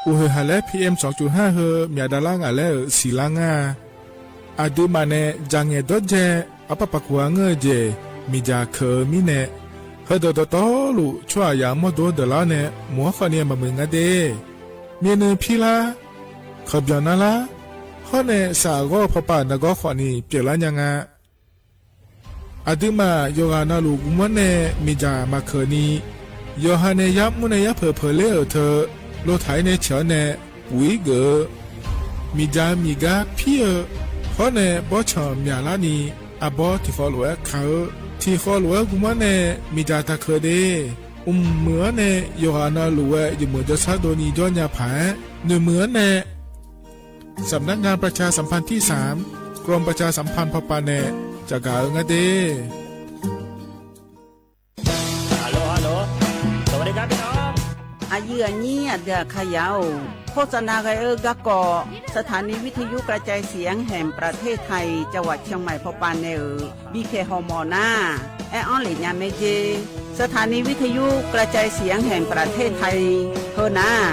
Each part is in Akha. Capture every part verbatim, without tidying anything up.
Uqhoeq haq laer P M sanqcoq har heu myaq davlar ngaq laer-euq siqlar ngar-a. Aqduimaf nae dzaq ngaeq dawrdzae arpar paq kuq-a ngeur-eu jeq miqdzaq keuq-eu mirnae, heudeuq dawqtawvluf tsawrhaqzaq-anr mawrdo-anr deuqlar-awr nae moq-anr khawfni maqmuiq ngar de. Myavnuiv pirlar, kawqbyanq narlar, hawr nae saqghawr-eu pawpav nargawr khawfni pyeuflar nya nga. Aqduimaf yawqghaq navluf guvmanr nae miqdzaq maqkeuq ni, yawqha nae yar mr nae yar peuq peuq ler-euq teu, lotaq-ir nae caeq-awr nae puq-ir geuf-eu, miqdzaq miqgar pir-eu, hawr nae bawrtsanq myaqlar ni, arbawr tiqkhawf lof-aer kaq-eu, tiqkhawf lof-aer guvmanr nae miqdzaq taqkeuq de. Mqmuiq-anr nae yawqghaq navluf-aer yawmuiq jawrshar dovni jawr nya paq-aer, noeqmuiq-anr nae สำนักงานประชาสัมพันธ์ที่สาม กรมประชาสัมพันธ์ pawpav nae caqgaq-eu ngar de. Aqyuif aqnyir aqdui aqkaqyaq-or, โฆษณา ghae-eu garkawv สถานีวิทยุกระจายเสียงแห่งประเทศไทย จังหวัดเชียงใหม่ pawpav nae-euq bipyaeq hawmawf nar, aer-anr lef nya mae jer. สถานีวิทยุกระจายเสียงแห่งประเทศไทย heu nar,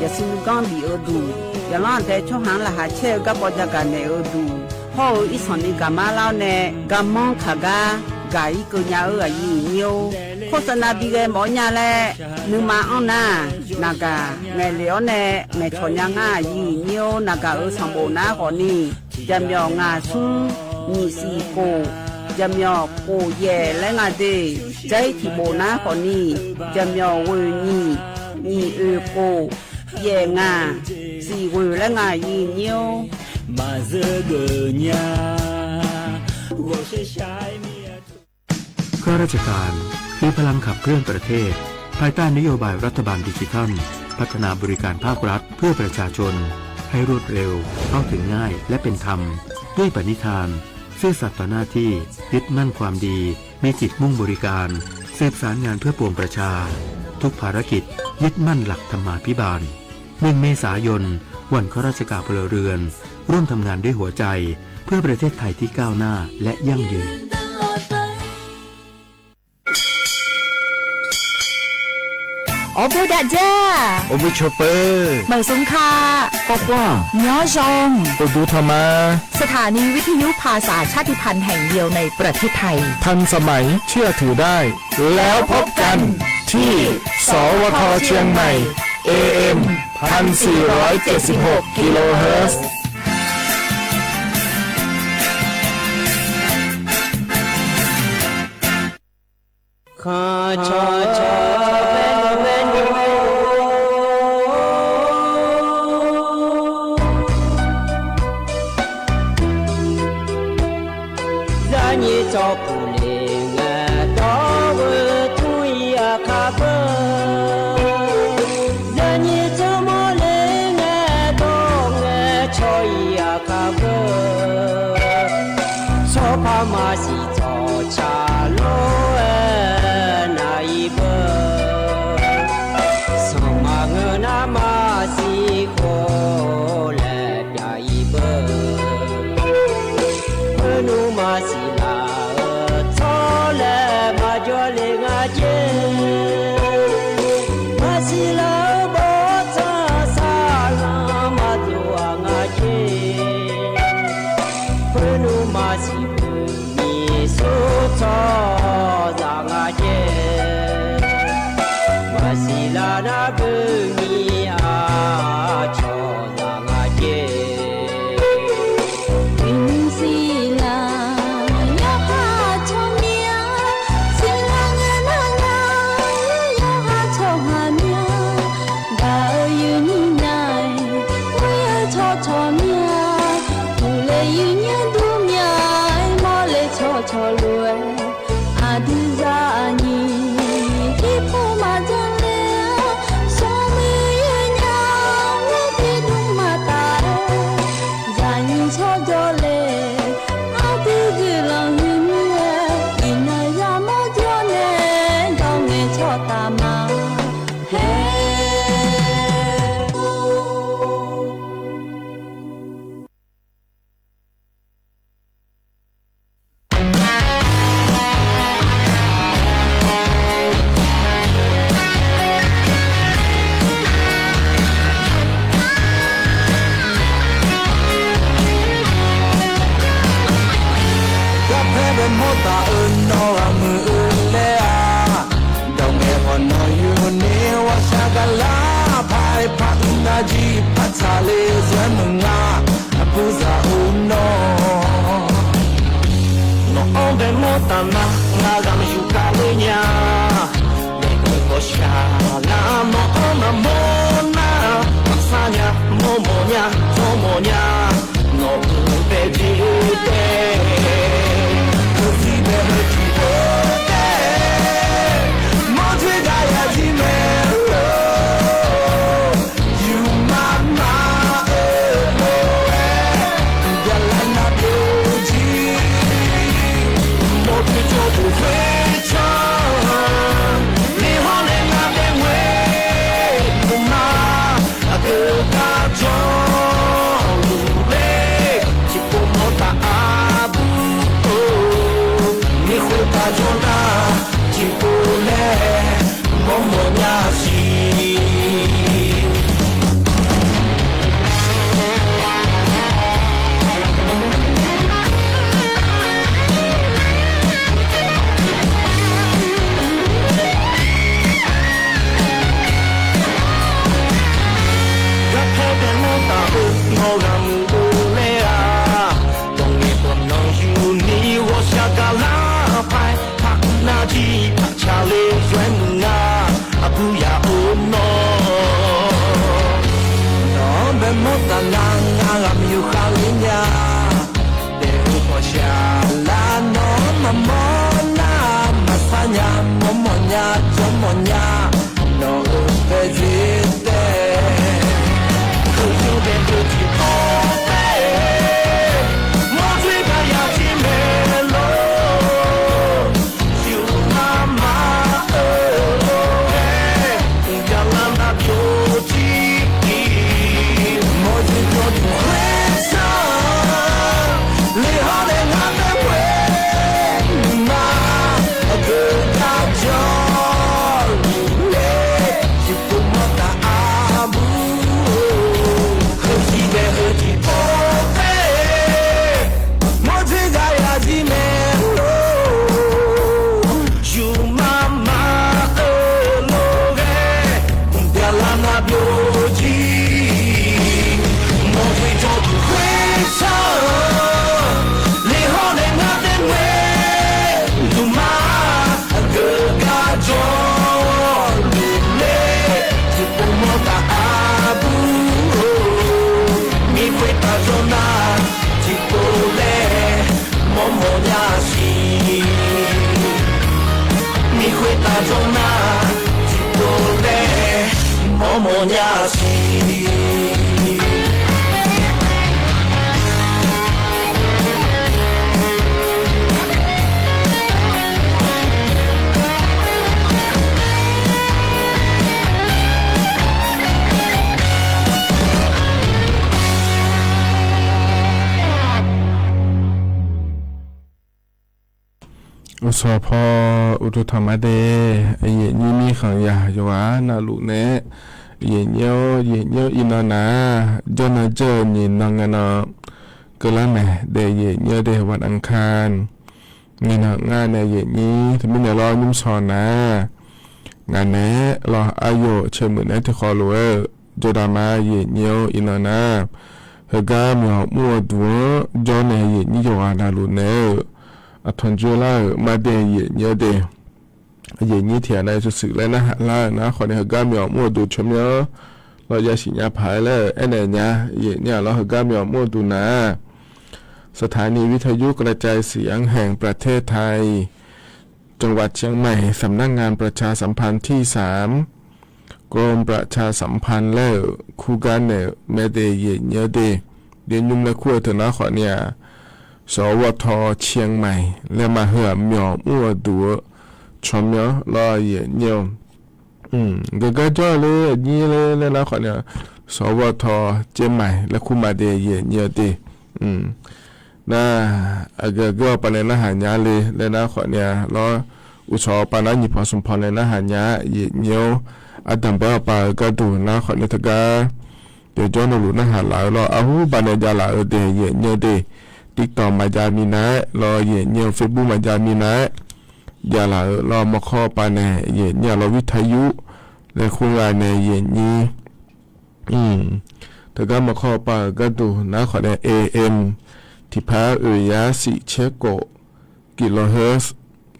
yaqsur nuiganr bif-eu duq, yaqlanr aqdae tsawrhaq-anr laqkhaq caer-eu garkawv jagaq naeq-eu duq, hawr-eu irsanq ni gaqmar lar-awr nae garmanr kaq gar gaq-ir keuv nya-eu aqyuif aqnyir-or, โฆษณา bi ghae mawf-awr nya laer nuima anr nar, naqgaq ngaeqlef-awr nae ngaeqcawq nya ngar aqyuif aqnyir-or, naqgaq-euq sanqbof nar khawfni, jaqmyawf ngaq smr nyiq siq khof, jaqmyawf khof yaef laer nga de. Jaq-ir tiqbof nar khawfni, jaqmyawf ghoeq nyiq, nyiq oeq khof, yaef ngaq, siq ghoeq laer nga aqyuif aqnyir-or. Maqzeur geuf nya, ghawqshaq shaq-aer mir-a. ข้าราชการ คือพลังขับเคลื่อนประเทศ ภายใต้นโยบายรัฐบาลดิจิทัล พัฒนาบริการภาครัฐเพื่อประชาชน ให้รวดเร็ว เข้าถึงง่าย และเป็นธรรม ด้วยปณิธาน ซื่อสัตย์ต่อหน้าที่ ยึดมั่นความดี มีจิตมุ่งบริการ สืบสารงานเพื่อปวงประชา ทุกภารกิจ ยึดมั่นหลักธรรมาภิบาล หนึ่ง เมษายน วันข้าราชการพลเรือน ร่วมทำงานด้วยหัวใจ เพื่อประเทศไทยที่ก้าวหน้า และยั่งยืน Awr boer dav dzaer-aq, awr boer cawpeuq, maqzmq ka, kawrkawr-aq, nyanr zanq, uqduq tanq ma. สถานีวิทยุภาษาชาติพันธุ์แห่งเดียวในประเทศไทย ทันสมัย เชื่อถือได้ แล้วพบกันที่ สวท เชียงใหม่ เอเอ็ม พันสี่ร้อยเจ็ดสิบหก กิโลเฮิรตซ์ Khanqcawq cawq bae bae Zarnyir tsawrpuq le ngae, dawr-eu tmr-ir aqkar beu. Zarnyir tsawrmawr le ngae, dawr ngae cawq-ir aqkar beu. Tsawrpar maqsiq tsawqtsaq lor-aer nar-ir beu. Sanqpaq ngeur nar maqsiq khov laer pyav-ir beu. Khoernmr maqsiq laf-euq tsawr laer maqjawr le nga jer. Maqsiq laf-euq bawrtsanq saqlanr maqdov-aq nga jer. Khoernmr maqsiq beu nyiq sur tsawrhaqzaq nga jer. Maqsiq laf nar beu nyiq aqcawq zaq nga jer. Uqnymr siqlar yawqha tsawrmyanr, siqlar ngae nar nar yawqha tsawrhaq myanr. Gaq-eu yuifnyir nar-iq, ghoer-eu tsawrcawq myanr, uqle yuifnyir dur myanr-aer mawrle tsawrcawq lof-aer, aqdui zaqnyiq irpov maqdzanr ler-awr, smrmuiq yaer nya ghoer tiqdmr maqtaf-aer, zaqnyiq shawr jawrle aqdui guiqlanq huiq mir-aer, iqnan yamawr jawr nae dawr ngae tsawrtaf ma. Her Jiqpaq tsaqle zaer meuq nga, aqburzaq-or nawr. Nawq-anr bae mawr taf nar, ngar ghaq yuf kar ler nya. Daef-eu ghawqshaq nar, nawq-anr maqmawr nar, maqsar nya, mawrmawf nya, jawrmawf nya. Nawq-euq bae jeq taef, heusiq bae heusiq taef, mawrjoe gaq yaq jir mae lor. Yufmaf maf-eu lof-aer, uqbya lar nar byovjir. Mawrjoe jawrduq khoertsanr, ni hawr nae ngar bae ngoer luf ma. Aqgeu gar jawrluf ler, tiqpov mawrtaf aqbur-or. Ni khoertav jawr nar, tiqpov laer mawrmawf nya siq. Garpaer bae mawr taf-eu nawr ghaq muiq-eu laer-aq, dawq ngaeq dawq nanq yuf ni ghawqshaq gaqlar paer, paq nav jir paq tsaqle zaer muiq nga, aqbur yaf-or nawr. Nawq-anr bae mawr taf nar, ngar ghaq muiq yuf khav ler nya. Daef-eu ghawqshaq lar nawq-anr maqmawr nar, maqsar nya, mawrmawf nya, jawrmawf nya. Nawq-euq bae jeq taef, heusiq bae heusiq taef, mawrjoe gaq yaq jir mae lor. Yufmaf maf-eu lof-aer, uqbya lar nar byovjir. Mawrjoe jawrduq khoertsanr, ni hawr nae ngar bae ngoer luf ma. Aqgeu gar jawrluf ler, tiqpov mawrtaf aqbur-or. Heusiq bae heusiq taef, mawrjoe gaq yaq jir mae lor. Yufmaf maf-eu lof-aer, uqbya lar nar byovjir. Mawrjoe jawrduq khoertsanr, ni hawr nae ngar bae ngoer luf ma. Aqgeu gar jawrluf ler, tiqpov mawrtaf aqbur-or. Ni khoertav jawr nar, tiqpov laer mawrmawf nya siq. Ni khoertav jawr nar, tiqpov laer mawrmawf nya siq. Uqshawq paw uqduq tanqma de, aqyuif aqnyir mirkhanq yaq yawqghaq navluf nae, aqyuif aqnyir-or, aqyuif aqnyir-or, iqnan nar, jawrnan jawr-eu nyiq nan ngae nan keuvlar mae de, aqyuif aqnyir-or de, วันอังคาร nyiq nan ngar nae aqyuif aqnyir teumirnae lawr nymr shaw nar, ngaq naeq-aer lawr aqyawf caeq muiq naeq-aer tiqkhawf lof-aer-euq jawrdaq ma, aqyuif aqnyir-or, iqnan nar, heugar myawq mr-eu duq-anr jawr nae aqyuif aqnyir yawqghaq navluf naeq-aer-euq aqtanq jawrlar-euq mardae aqyuif aqnyir-or de, aqyuif aqnyir tiq ghaq nav-eu shuif shuif laer narhaq lar-euq nar khawf nae heugar myawq mr-eu duq tsawrmyanr lawr yasiq nya paq-aer laer-euq aernaeq nya, aqyuif aqnyir-aq lawr heugar myawq mr-eu duq nar, สถานีวิทยุกระจายเสียงแห่งประเทศไทย จังหวัดเชียงใหม่ สำนักงานประชาสัมพันธ์ที่สาม กรมประชาสัมพันธ์ laer-euq kurgar naeq-euq mae de, aqyuif aqnyir-or de, de nymr laer kur-eu teu nar khawf nae-aq, สวท.เชียงใหม่ laer ma heu-aq myawq mr-eu duq-eu tsawrmyanr lawr, aqyuif aqnyir-or. Geugar jawr-eu ler aqnyir ler laer nar khawf nae-aq, สวท.เชียงใหม่ laer kur ma de, aqyuif aqnyir-or de. Nar, aqgeu aqgeu-awr pav nae narhaq nya le laer nar khawf nae-aq lawr, uqshawq pav nar nyiq paw smq paw nae narhaq nya, aqyuif aqnyir-or. Ardanqbae-awr pav-eu gharduq nar khawf nae teugar, yawqjawr navluf narhaq laf-eu lawr, arhu baqnaeq jav laf-eu de, aqyuif aqnyir-or de. TikTok maqjav minav-aer lawr, aqyuif aqnyir-or, Facebook maqjav minav-aer jav laf-eu lawr, mawrkawr pav nae aqyuif aqnyir-aq lawr วิทยุ laer kur nga nae aqyuif aqnyir Teugar maqkawr pav-euq gharduq nar khawf nae A M tiqpar oeq yar shif caer khof kilohertz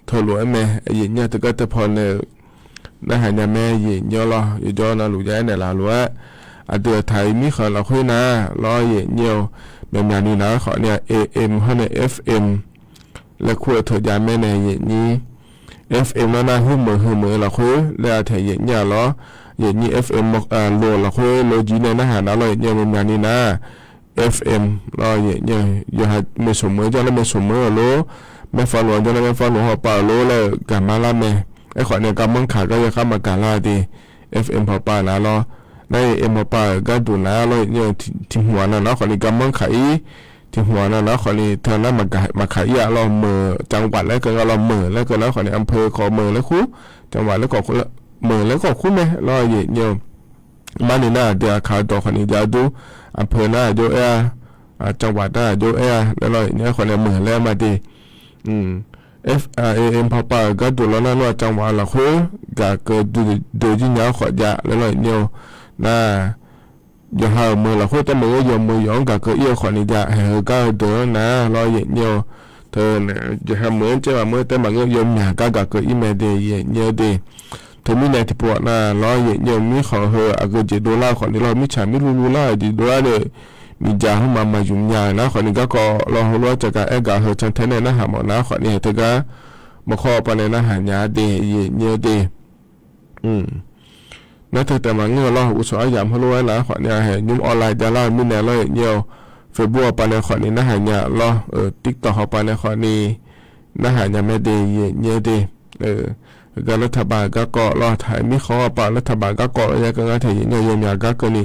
teulof-aer mae. Aqyuif nyir-aq teugar teupaw nae-euq narhaq nya mae. Aqyuif nyir-awr lawr, yawjawr navluf jav-aer naeqlaf lof-aer, aqdui-euq taq-iq mirkhanq lafkhoer nar lawr, aqyuif nyir-eu, myaqmyaq ni nar khawf nae A M hawr nae F M laer kur-eu teujav mae nae aqyuif nyir. F M nar nar huirmeuq heumeuq-eu lafkhoer laer-a taeq aqyuif nyir-aq lawr, aqyuif nyir F M loq-eu lafkhoer lof jir nae narhaq nar lawr, aqyuif nyir-eu, myaqmyaq ni nar F M lawr, aqyuif nyir-eu, yawqha maeqsmq meuq-eu jawr nar maeqsmq meuq-eu lor, maerfar loq-a jawr nar maerfar loq hawpav-eu lor laer-eu gaqmar lar mae. Aerkhawf nae garmanr kaq gar yawkhar maqgaq lar de. F M hawpav nar lawr, nar A M hawpav-euq gharduq nar lawr, aqyuif nyir-eu, tiq hmq-aq nan nar khawf ni garmanr kaq-ir, tiq hmq-aq nan nar khawf ni teu nar maqkaq-ir-a lawr, meuq จังหวัด laer keuv nga lawr, meuq laer keuv nar khawf ni อำเภอ khawf meuq laer kur, จังหวัด laer khawf kur, meuq laer khawf kur mae lawr, aqyuif nyir-eu. Marni nar aqdui aqkaq dawq khawf ni jav dur, อำเภอ nar aqjox aer-a, จังหวัด nar aqjox aer-a laer lawr, aqyuif nyir-eu, aerkhawf nae meuq laer ma de. F, A M hawpav-euq gharduq lawr nar lawr, จังหวัด lafkhoer gaq keuv duidui jir nya-awr khawf jav laer lawr, aqyuif nyir-eu. Nar yawqha-euq meuq lafkhoer taef maqngeur, yawmeuq yawq-anr gaq keuv ir-eu khawf ni jav, haeq heugar-eu deuq-anr nar lawr, aqyuif nyir-eu. Teu nae yawqha meuq-anr caev maqmeuq taef maqngeur, yawmyaq gar gaq keuv ir mae de, aqyuif nyir-eu de. Teumirnae tiqpov-aq nar lawr, aqyuif nyir-eu, mirkhanq heu aqgeu jeq dovlar-eu khawf ni lawr, mirtsaq mirluv luvlar-euq jeq dovlar nae miqdzaq hmq ma maqzmq nya-euq nar khawf ni garkawv lawr, heulof-aer caqgaq aergaq heu cantae nae narhaq mawf nar khawf ni haeq teugar maqkawr pav nae narhaq nya-a de, aqyuif nyir-eu de. Nar teu taef maqngeur-eu lawr, uqshawq aryamq heulof-aer nar khawf ni haeq nymr online javlar-eu mirnae lawr, aqyuif nyir-eu, Facebook hawpav nae khawf ni narhaq nya lawr, TikTok hawpav nae khawf ni narhaq nya mae de, aqyuif nyir-eu de. Heugar รัฐบาล garkawv lawr, taq-iq mirkhanq hawpav รัฐบาล garkawv laer keuv ngar taeq, aqyuif nyir-eu, yawmyaq gar keuvni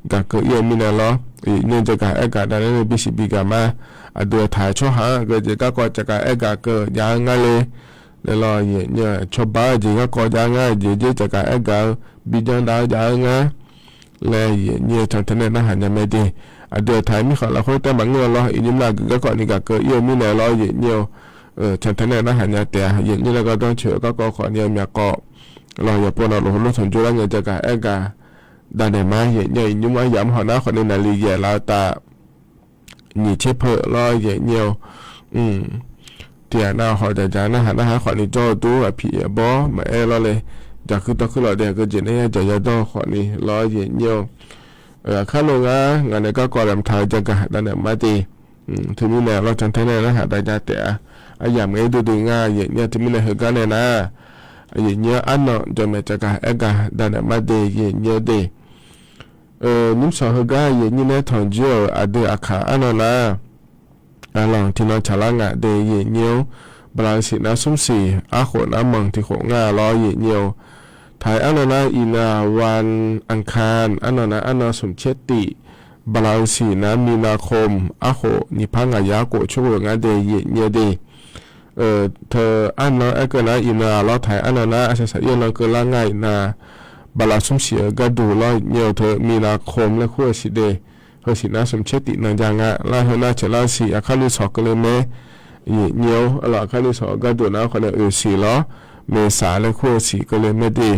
gaq keuv ir-eu mirnae lawr, aqyuif nyir-eu, caqgaq aergaq dav nae bisiq bi gaq ma. Aqdui-euq taq-eu tsawrhaq-anr aqgeu jeq garkawv caqgaq aergaq keuv jav-eu ngar le. Laer lawr, aqyuif nyir-eu, cawba-eu jeq garkawv jav-eu ngar, jeq jeq caqgaq aergaq-eu bi janr dav-eu jav-eu ngar laer, aqyuif nyir-eu, cantae nae narhaq nya mae de. Aqdui-euq taq-iq mirkhanq lafkhoer taef maqngeur-eu lawr, iqnyir nar aqgeu garkawv ni gaq keuv ir-eu mirnae lawr, aqyuif nyir-eu, cantae nae narhaq nya taef-a. Aqyuif nyir nae gardanr coeq-eu garkawv khawf ni-eu myavkawv lawr, yawqpov navluf heulof tanqjur lar ngae, caqgaq aergaq dav naeq ma. Aqyuif nyir-eu, iqnyir aryamq hawq nar khawf ni naqli yaeq laf-eu tav nyiq tser peu lawr, aqyuif nyir-eu. Tiq ghaq nav hawq dzaqdzaq narhaq narhaq khawf ni jawr-eu dur, aqpiq aqbawr maqaer lawr le. Dzaq kuir dawr kuir lawq de, aqgeu jeq nae yadzaq yadawr-eu khawf ni lawr, aqyuif nyir-eu. Aqkar lo ngar ngaq nae garkawv laeqhmq taq-eu caqgaq dav naeq ma de. Teumirnae lawr, cantae nae narhaq dav nya taef-a. Aryamq maqaer duidui ngar, aqyuif nyir-eu, teumirnae heugar nae nar, aqyuif nyir-eu, arnan jawqmaeq caqgaq aergaq dav naeq ma de, aqyuif nyir-eu de. Nymrshawq heugar aqyuif nyir nae tanqjir-euq aqdui aqkaq arnan nar, aqlanq tiqnan tsaqlar nga de, aqyuif nyir-eu. Bala-eu siq nar smr siq, arkhof nar manq tiq khof nga lawr, aqyuif nyir-eu. Taq-iq arnan nar iqnan-aq วันอังคาร arnan nar arnan smq caer tif, bala-eu siq nar มีนาคม arkhof nyiq par ngaq yar khof coer ghoe ngar de, aqyuif nyir-eu de. Teu arnan aerkeuv nar iqnan-aq lawr, taq-iq arnan nar aqsaq saq-ir-eu nan keuvlar nga iqnan, bala smr siq-eu gharduq lawr, aqyuif nyir-eu, teu มีนาคม laer kur-eu siq de. Heusiq nar smq caer tif nan ja nga lar, heu nar caeqlar-eu siq aqkar nuisawq keuvle mae. Aqyuif nyir-eu, arlawq, aqkar nuisawq-eu gharduq nar khawf nae oeq siq lawr, เมษา laer kur-eu siq keuvle mae de.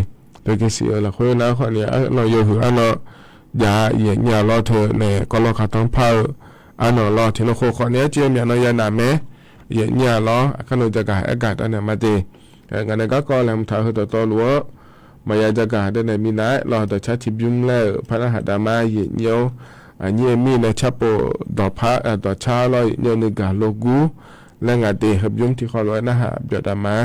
Teu gaqsiq-eu lafkhoer nar khawf ni arnan yawhuiq arnan jav, aqyuif nyir-aq lawr, teu naeq kawvlawr kaqtanr par-eu arnan lawr, tiqnan khof khawf ni arcuiv-eu myaq nan ya naq mae. Aqyuif nyir-aq lawr, aqkar nan jagaq aergaq dav naeq ma de. Ngaq nae garkawv laeqhmq taq-eu heu dawqtawvluf-anr maqya jagaq dav naeq minav-aer lawr, dawqcar tiqbymr laer-euq par narhaq dav ma, aqyuif nyir-eu. Aqnyir-eu mir nae carpov dawqpar dawqcar lawr, aqyuif nyir-eu, nuigaq logur laer ngaq de, heubymr tiqkhawv lof-aer narhaq byawf dav ma.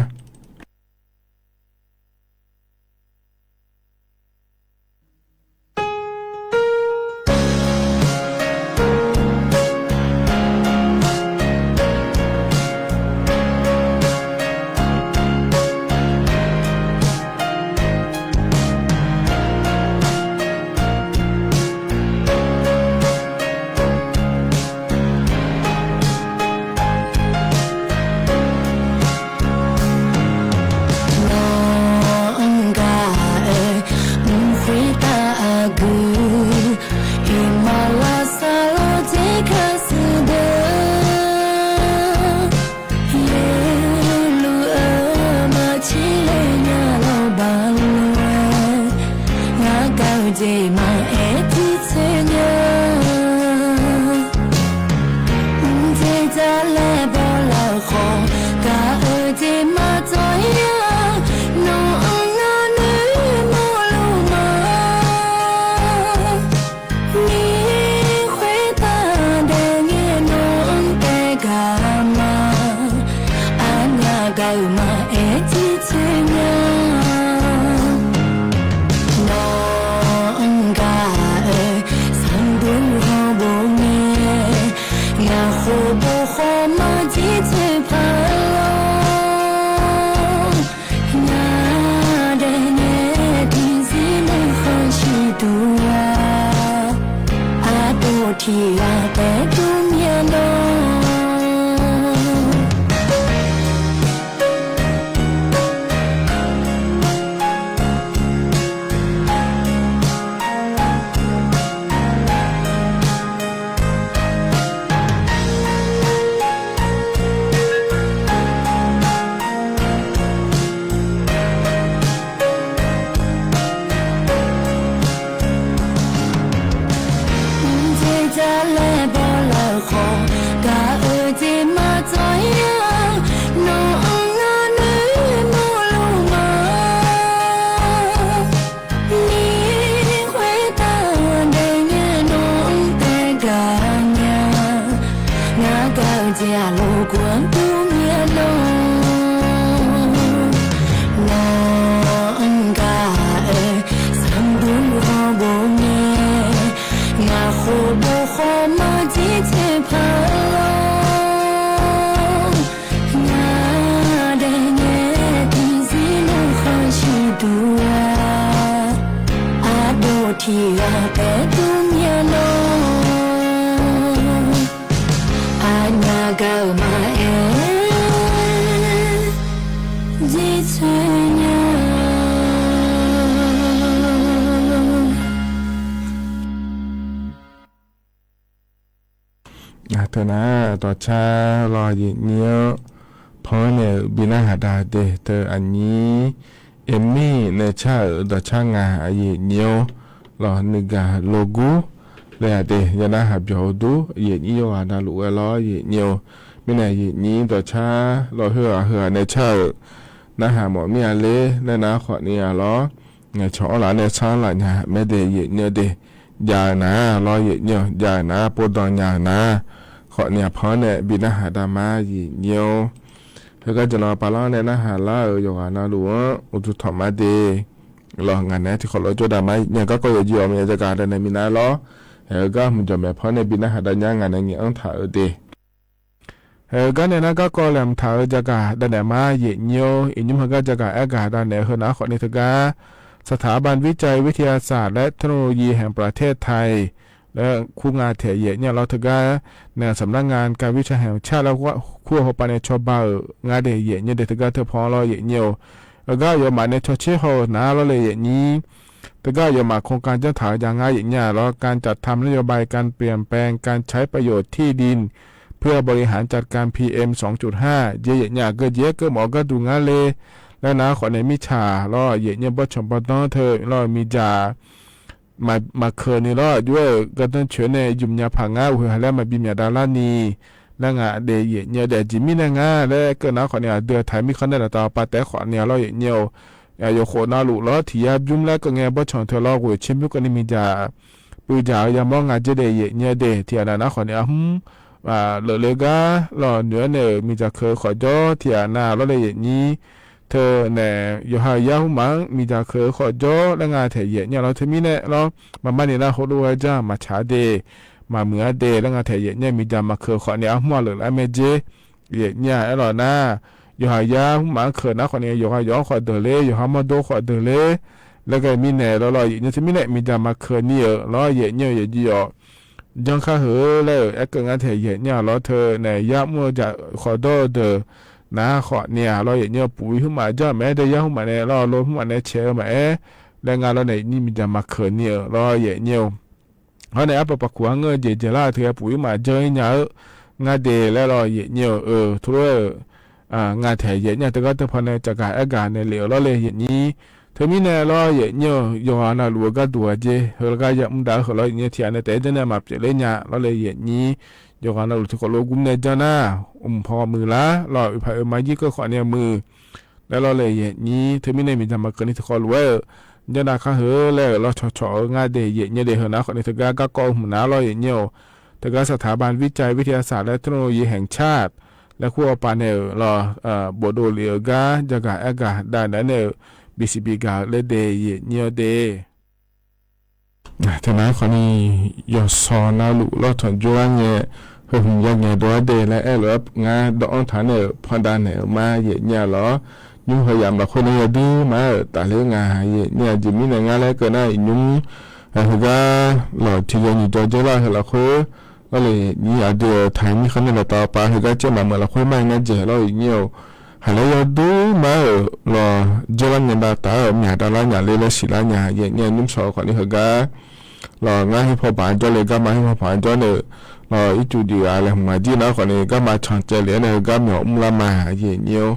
Tiqghaq taef-aer dur myav dawr. Mqdzer jar laer bawlaf khawf, gaq-euq jeq maqtsawv-ir-a. Nawq-anr ngar noeqmawr luf ma. Ni khoertav daefnya nawq-anr taef gaq nya. Ngar gaq-eu jeq-aq lawqguq-anr dur myav dawr. Nawq-anr gaq-aer sanqdur ghawrbof ngae, ngaq khof bof khawf maqjir tsoeq paq-eu lor. Ngaq daefngae tiqzir nawr khanqshuif duq-a. Ardov tiqghaq taef-aer dur myav dawr. Aqnyaf gaq-euq maqaer, jirtsoeq nya. Teu nar dawqcar lawr, aqyuif nyir-anr panr nae-euq bi narhaq da de. Teu aqnyir Emmir nae car-euq dawqcar ngaq, aqyuif nyir-or, lawq nuigaq logur laer-aq de, ya narhaq byawq-eu dur, aqyuif nyir yawqghaq navluf ghae lawr, aqyuif nyir-or. Mirnae aqyuif nyir dawqcar lawr, heughaq heughaq nae car-euq narhaq mawf mir-a ler laer nar khawfni-a lawr. Ngaeqcawq anrlaf nae sar laf nya maer de, aqyuif nyir-eu de. Jav-eu nar lawr, aqyuif nyir-or, jav-eu nar, pov danq nya-euq nar, khawfni-aq panr nae bi narhaq da ma, aqyuif nyir-or. Heugar jaqnanq pavlar nae narhaq lar-euq yawqghaq navluf-anr uqduq tanq ma de. Lawq ngaq naeq-aer tiqkhawf lof jawr da ma, aqyuif nyir-or. Garkawv yawqjeq yawq maqya jaqgaq danae minav-aer lawr. Haeq-eu gar hmq jawq maeq panr nae bi narhaq da nya, ngaq nae ngaeq-anr taq-eu de. Haeq-eu gar nae nar garkawv laeqhmq taq-eu jaqgaq danaeq ma, aqyuif nyir-or. Iqnymr heugar jaqgaq aergaq danaeq-eu heu nar khawfni teugar สถาบันวิจัยวิทยาศาสตร์และเทคโนโลยีแห่งประเทศไทย laer kur nga taef, aqyuif nyir-a lawr. Teugar nae สำนักงานการวิจัยแห่งชาติ laer kur-eu hawpav nae cawba-euq nga de, aqyuif nyir de. Teugar teupan lawr, aqyuif nyir-or. Heugar aqyawfmaf nae cawtser haw-eu nar lawr le, aqyuif nyir. Teugar aqyawfmaf โครงการ janr taq-eu jav nga, aqyuif nyir-a lawr. การจัดทำนโยบายการเปลี่ยนแปลงการใช้ประโยชน์ที่ดินเพื่อบริหารจัดการ พีเอ็ม สองจุดห้า jeq, aqyuif nyir-a geujeq-aer keuv mawf-eu gharduq nga le laer nar khawfni mirtsaq lawr, aqyuif nyir-or, bawrtsanq bawrdanr teu lawr, miqdzaq maqkeuq ni lawr, aqjox-aer-euq gardanr coeq nae ymq nya paq ngar, uqhoeq ha laer maqbi myaq dav larni laer nga de, aqyuif nyir-or. Daefjeq mirnae nga laer keuv nar khawfni aqdui-aq taq mirkhanq nae laftav pav taef-aer khawfni-a lawr, aqyuif nyir-or. Yawqkhof navluf lawr tiq yar bymr laer keuv ngae, bawrtsanq teu lawr ghoeq tser bymr keuvni miqdzaq puivdzaq-eu yamawr nga dzer de, aqyuif nyir-or de. Tiqghaq nav nar khawfni arhmr leufle gar lawr, noeq-aer nae-euq miqdzaq keuq-eu khawf jawr tiqghaq nav lawr le, aqyuif nyir. Teu nae yawqha yar hmrmaf-anr miqdzaq keuq-eu khawf jawr laer nga taef, aqyuif nyir-a lawr. Teumirnae lawr, maqmar ni nar heulof-aer janr maqtsaq de, maqmuiq-a de laer nga taef, aqyuif nyir-or. Miqdzaq maqkeuq khawfni arhmr-aq leuflar mae dzer, aqyuif nyir-a. Aerlawq nar, yawqha yar hmrmaf-anr keuq nar khawfni yawqha yawq-anr khawf deuq ler, yawqha mawrdo khawf deuq ler laer ghae mirnae lawr, aqyuif nyir. Teumirnae miqdzaq maqkeuq ni-euq lawr, aqyuif nyir-or. Yawqjeq yawq janr kar heu laer-euq aerkeuv ngar taef, aqyuif nyir-a lawr. Teu nae yar mr-eu jaq khawf dawr-eu deuq nar khawfni-a lawr, aqyuif nyir-or. Puqi hmrmaf janr-eu maqaer de, yar hmrmaf nae lawr, lo hmrmaf nae caeq-eu maqaer laer nga lawr nae, aqyuif nyir, miqdzaq maqkeuq ni-euq lawr, aqyuif nyir-or. Hawr nae arpoeq paqkuq-anr ngeur-eu jeq jeq lar-euq teu ghae puq-ir maqjanr-ir nya-eu ngar de laer lawr, aqyuif nyir-or. Teulof-aer-euq nga taef, aqyuif nyir-a. Teugar teupaw nae caqgaq aergaq nae lef-euq lawr le, aqyuif nyir. Teumirnae lawr, aqyuif nyir-or, yawqghaq navluf-eu gharduq aqjeq heu laer gar yamr dav-eu heu lawr, aqyuif nyir. Tiqghaq nae taef-aer janr nae maqpyeuf ler nya lawr le, aqyuif nyir. Yawqghaq navluf tiqkawv lof gmr nae janr nar, mqpaw muiq lar lawr, oeqpaq oeqma jir keuv khawfni muiq laer lawr le, aqyuif nyir. Teumirnae miqdzaq maqkeuq ni tiqkawv lof-aer-euq janr nav kar heu laer-euq lawr cawqcawq-eu ngar de, aqyuif nyir de. Heu nar khawfni teugar garkawv hmq nar lawr, aqyuif nyir-or. Teugar สถาบันวิจัยวิทยาศาสตร์และเทคโนโลยีแห่งชาติ laer kur-awr pav nae-euq lawr, bofdov lef-eu gar jaqgaq aergaq dav naeq-aer nae-euq bisiq bigaq-eu laer de, aqyuif nyir-or de. Teunar khawfni yawqshawq navluf lawr tanqjor-ar ngae, heu hmq ya ngaeq dov-ar de laer aerlof-aer ngar dawv-anr taq nae-euq pandav naeq-euq ma, aqyuif nyir-a lawr. Nymr heu yamq lafkhoer nae yadui ma-euq tafler nga, aqyuif nyir-a. Aqjeq mirnae ngar laer keuv nar, iqnymr heugar lawq tiqjawr nyiq jawr dzer lar-eu lafkhoer, lawrle nyir aqdui-euq taq-eu mirkhanq nae laftav-awr pav heugar caer maqmeuq lafkhoer mar-aer ngar dzaeq lawr-eu nyir-awq. Haqlaer yawdur mar-euq lawq dzer lar ngae dav taf-aer-euq myaq dav lar nya ler laer siqlar nya yaeq nyir-a nymr shawq-eu khawfni heugar lawq ngar her paw baq-anr jawr le garma her paw baq-anr jawr nae-euq lawq ircuf juif-aq laeqhmq maqjir nar khawfni garma cancaev lef-aer nae heugar myawq mrlar ma yaeq nyir-awr.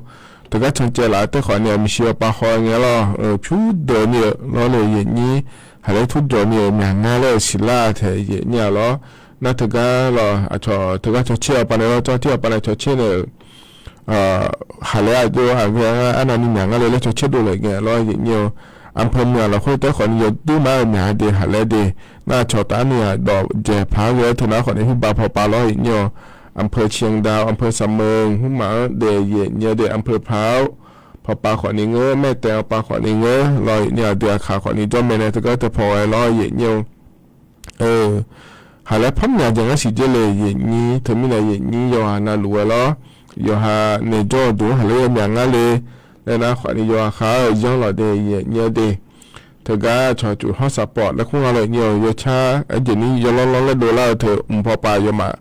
Teugar cancaev laf-aer taef khawfni-aq maeqshi yawpav haw ngae lawr-euq pyur deuq ni-euq lawrle yaeq nyir haqlaer tur jawq ni-euq myaq ngar laer-euq siqlar taeq yaeq nyir-a lawr. Nar teugar lawq aqcawq teugar cawtser-awr pav nae lawr, cawtser-awr pav nae cawtser nae-euq haqlaer aqjox aqghae ngar arnavni myaq ngar le laer cawtser dov laeq ngae lawr yaeq nyir-awr. อำเภอเมือง lafkhoer taef khawfni yawdur mar-euq myaq-a de haqlaer de. Nar aqcawq taf-aer nae yadawq dzaeq paq-aer ghae-aer teu nar khawfni huiqba pawpav lawr yaeq nyir-awr. อำเภอเชียงดาว อำเภอเสมิง hmqmaq-anr daef yaeq nyir-a de อำเภอพร้าว pawpav khawfni ngeur แม่แตง pawpav khawfni ngeur lawr yaeq nyir-a de aqkaq khawfni jawr mae nae teugar teu paw ghae lawr yaeq nyir-awr. Haqlaer par myaq dzaeq ngar siq dzer le yaeq nyir teumirnae yaeq nyir yawqha navluf ghae lawr. Yawqha naeq jawr-eu duq-anr haqlaer yawmyaq ngar le laer nar khawfni yawqha khar-eu yanr lawq de yaeq nyir-a de. Teugar cawqcuf hawr saqpawf laer kur nga lawr yaeq nyir-awr yawcar aerjeq ni yawlanr lanr laer dovlar-eu teu mq pawpav yawmaf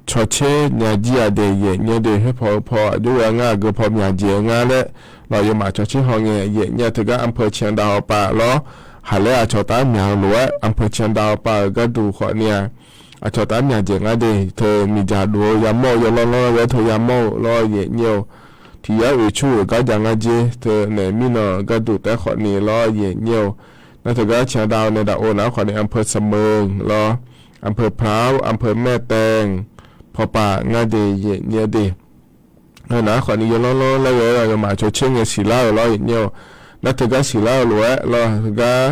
cawtser nya jir-a de yaeq nyir-a de. Her paw-eu paw aqjox ghae ngar aqgeu paw myaq dzaeq-eu ngar laer lawq yawmaf cawtser haw ngae yaeq nyir-a teugar อำเภอเชียงดาว pawpav lawr. Haqlaer aqcawq taf-aer myaq-eu lof-aer อำเภอเชียงดาว pawpav-euq gharduq khawfni-aq aqcawq taf-aer myaq dzaeq ngar de teu miqdzaq dov-eu yamawr-eu yawlanr lanr-aer ghae-aer teu yamawr-eu lawr yaeq nyir-awr. Tiq yar oeq cur-euq gar ja ngar jer teu naeq mirnan-euq gharduq taef-aer khawfni lawr yaeq nyir-awr. Nar teugar เชียงดาว nae daq-eu nar khawfni อำเภอเสมิง lawr, อำเภอพร้าว อำเภอแม่แตง pawpav ngar de yaeq nyir-a de. Heu nar khawfni yawlanr lanr laer ghae-aer yawmaf cawtser ngae siqlar-euq lawr yaeq nyir-awr. Nar teugar siqlar-eu lof-aer lawr teugar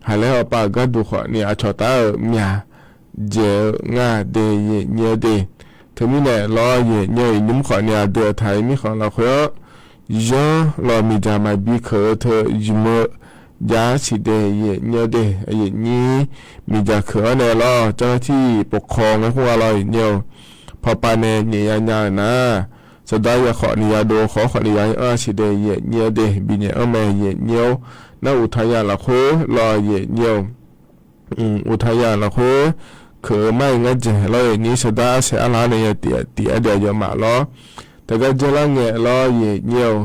haqlaer pawpav-euq gharduq khawfni aqcawq taf-euq myaq dzaeq-eu ngar de yaeq nyir-a de. Teumirnae lawr yaeq nyir-awr iqnymr khawfni aqdui-euq taq-euq mirkhanq lafkhoer-anr yanr lawq miqdzaq maqbi keuq-eu teu ymq-eu jav-aer siq de yaeq nyir-a de. Yaeq nyir miqdzaq keuq-anr nae lawr เจ้าหน้าที่ปกครอง laer kur nga lawr yaeq nyir-awr. Pawpav nae nyaef ya nya-euq nar saqdaq ya khawfni ya dov khawf khawfni ya-ir anr-a siq de yaeq nyir-a de. Binyaef anr mae yaeq nyir-awr. Nar uqtaq ya lafkhoer lawr yaeq nyir-awr. Uqtaq ya lafkhoer keuq-eu mar-iq ngar dzaeq lawr yaeq nyir saqdaq arsaeq arlaq-anr nae ya tiq tiq-aer daef yawmaf lawr. Teugar dzer lar ngae lawr yaeq nyir-awr.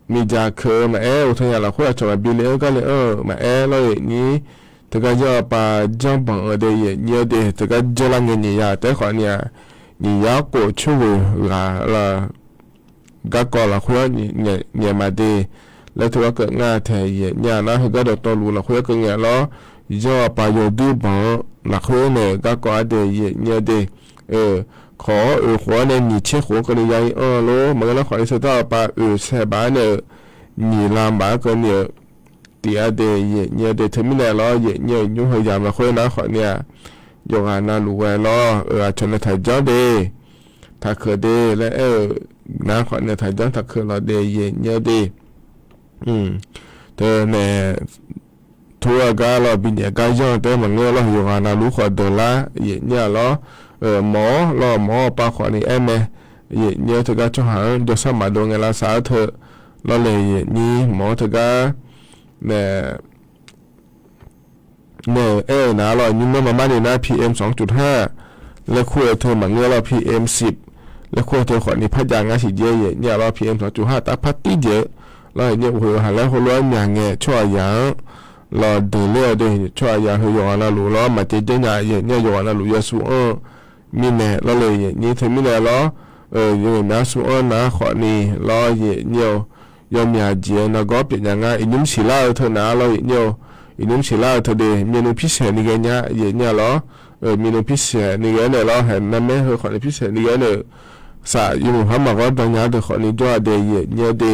Miqdzaq keuq-eu maqaer uqtaq ya lafkhoer aqcawq maqbi le-anr gar le anr-euq maqaer lawr yaeq nyir. Teugar yanr-awr pav janr banq-eu de yaeq nyir-a de teugar dzer lar ngae nyiq ya taef-aer khawfni-aq nyiq ya khof coer ghoeq ghaq la garkawv lafkhoer-anr nyaef ma de laer teugar keuv ngar taeq yaeq nyir-a nar heugar dawqtawvluf lafkhoer-anr keuv ngae lawr. Yanr-awr pav yawdur banq-eu lafkhoer nae-euq garkawv-a de yaeq nyir-a de. Kawq-awr oeq khof-anr nae nyiq tser khof-anr keuvni ya-ir anr-eu lor maqngeur nar khawfni saqdaq-awr pav oeq saeq baf-aer nae-euq nyiq la baf-aer keuvni-euq tiq-a de yaeq nyir-a de. Teumirnae lawr yaeq nyir-awr iqnymr heu yamq lafkhoer nar khawfni-aq yawqghaq navluf ghae lawr-euq aqcawq nae taqjanr de taqkeuq de laer aer-euq nar khawfni taqjanr taqkeuq lawq de yaeq nyir-a de. Teunae tur-eu gar lawr binyaef gar yanr-eu taef-aer maqngeur lawr yawqghaq navluf khawf deuq lar yaeq nyir-a lawr. Mawq-awr lawr mawq-awr pav khawfni aer mae yaeq nyir-a teugar tsawrhaq-anr jawrshar maqdov ngae lavsav-aer teu lawr le yaeq nyir mawq-awr teugar nae nae-euq aer-euq nar lawr nymr nar maqmar ni nar PM สองจุดห้า laer kur-eu teu maqngeur lawr PM สิบ laer kur-eu teu khawfni par jav ngar siq jaer yaeq nyir-a lawr PM สองจุดห้า taf par tir jeq-eu lawr yaeq nyir-a uqhoeq haq laer heulof-aer myaq ngae tsawrhaqzaq-anr lawr deuq ler-awr de tsawrhaqzaq heu yawqghaq navluf lawr maqcaev jaer nya yaeq nyir-a yawqghaq navluf yawsur anr-eu mirnae lawr le yaeq nyir teumirnae lawr. Yawqghaq myavsur anr nar khawfni lawr yaeq nyir-a yawmyaq jeq-eu nargawr pyeuf nya ngar iqnymr siqlar-eu teu nar lawr yaeq nyir-a. Iqnymr siqlar-eu teu de myavnuiv pirsaeq ni ghae nya yaeq nyir-a lawr. Myavnuiv pirsaeq ni ghae-aer naeq lawr haeq narmaer heu khawfni pirsaeq ni ghae-aer naeq-eu saf yawmuiq par maqghawr dan nya-eu deuq khawfni jawr-a de yaeq nyir-a de.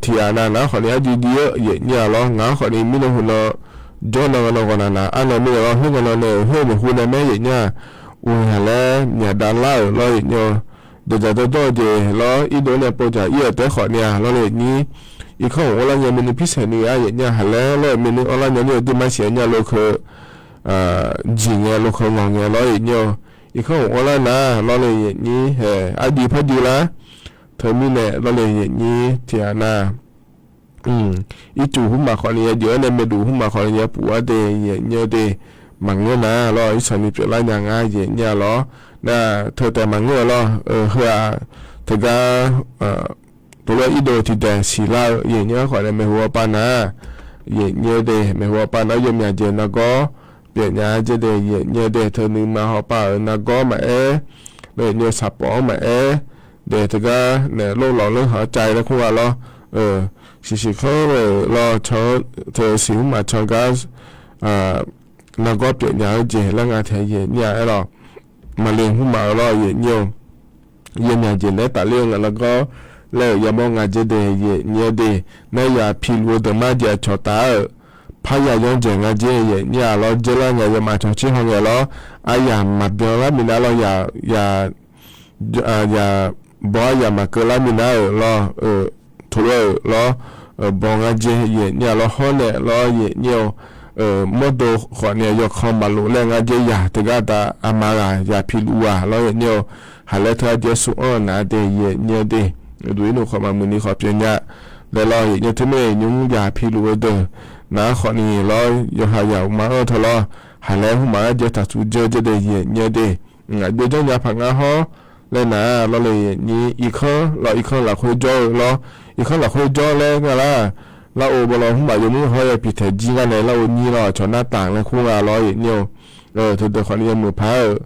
Tiq ghaq nav nar khawfni arjuv juv-eu yaeq nyir-a lawr ngar khawfni mirnan huiqnan jawr nan nan ghawq naq naq arnan mirnae lawr khoer nan nan nae-euq khoer-eu maeqhu nae maer yaeq nyir-a. Uqhaq laer myaq dav lar-euq lawr yaeq nyir-a. Dawqdzaq dawrdawr-eu jeq lawr irdov nae povdzaq ir-euq taef khawfni-a lawr le nyir. Irkanr uq anrlar nya myavnuiv pirsaeq ni ghae-a yaeq nyir-a haq laer lawr-euq myavnuiv anrlar nya ni-eu duimar siq-a nyir-a lokeu jeq ngae lokeu ngawq ngae lawr yaeq nyir-a. Irkanr uq anrlar nar lawr le yaeq nyir haeq arjuv par juv lar. Teumirnae lawr le yaeq nyir tiq ghaq nav Ircuf hmrmaf khawfni yajeuf-awr nae maerduf hmrmaf khawfni yapuf-ar de yaeqnyi-eu de. Maqngeur nar lawr, irsanqni pyeuflar nya ngar yaeqnyi-a lawr. Nar teu taef maqngeur-eu lawr, heu-aq, teugar tov lof-aer irdov tiqdaeq siqlar-eu yaeqnyi-anr khawfni maeqhu ghawqpav nar, yaeqnyi-eu de, maeqhu ghawqpav nar yawmyaq jeq nargawr pyeufnya-ar jer de yaeqnyi-eu de, teu nuima hawpav-euq nargawr maqaer, yaeqnyi-eu saqpawf-anr maqaer, daeq teugar naeq lor lawq leur haq-anr cav-ir laer kur nga lawr. Siqsiq kanr-euq lawr, teu siq hmrmaf can gar nargawr pyeufnya-eu jeq laer nga taeq yaeqnyi-a aer lawr. Maqle hmrmaf-eu lawr yaeqnyi-eu yawmyaq jeq laer tafler-eu nga nargawr laer-euq yamawr nga jer de yaeqnyi-eu de. Nar yaq piluf-eu deuq mar jeq aqcawq taf-euq parya yanr dzaeq nga jer yaeqnyi-a lawr, dzeurlar nya yawmaf cawq cirhaw ngae lawr, aryaq maqbyan lar minav lawr, yaq, yaq baw aryaq maqkeuv lar minav-euq lawr, tov lof-aer-euq lawr, baw ngar jer yaeqnyi-a lawr, hawr naeq lawr yaeqnyi-eu mawrdo khawfni yawkan maqlof laer ngar jer yaq teugar da aqma ghaq yaq piluf ghaq lawr yaeqnyi-eu, haqlaer teu arjeq-aer suf anr-eu nar de yaeqnyi-eu de. Uqduq irnuq khawf maqmuiq ni khawf pyeuf nya laer lawr yaeqnyi-eu, teumirnae iqnymr yaq piluf-eu deuq nar khawfni lawr, yawqha yaq uqma anr-eu teu lawr, haqlaer hmrmaf-anr jeq taqtsu dzeur jer de yaeqnyi-eu de. Aqjox janrnya paq ngar hawr laer nar lawr le yaeqnyi, irkanr lawr, irkanr lafkhoer jawr-eu lawr, irkanr lafkhoer jawr laer nga lar. Lar-or bawlaw hmrmaf yawmuir hawr yapiq taeq jir ngar nae lar-or nyir lawr, aqcawq nartaf laer kur nga lawr yaeqnyi-eu. Teudeuq khawfni yawmuiq paq-euq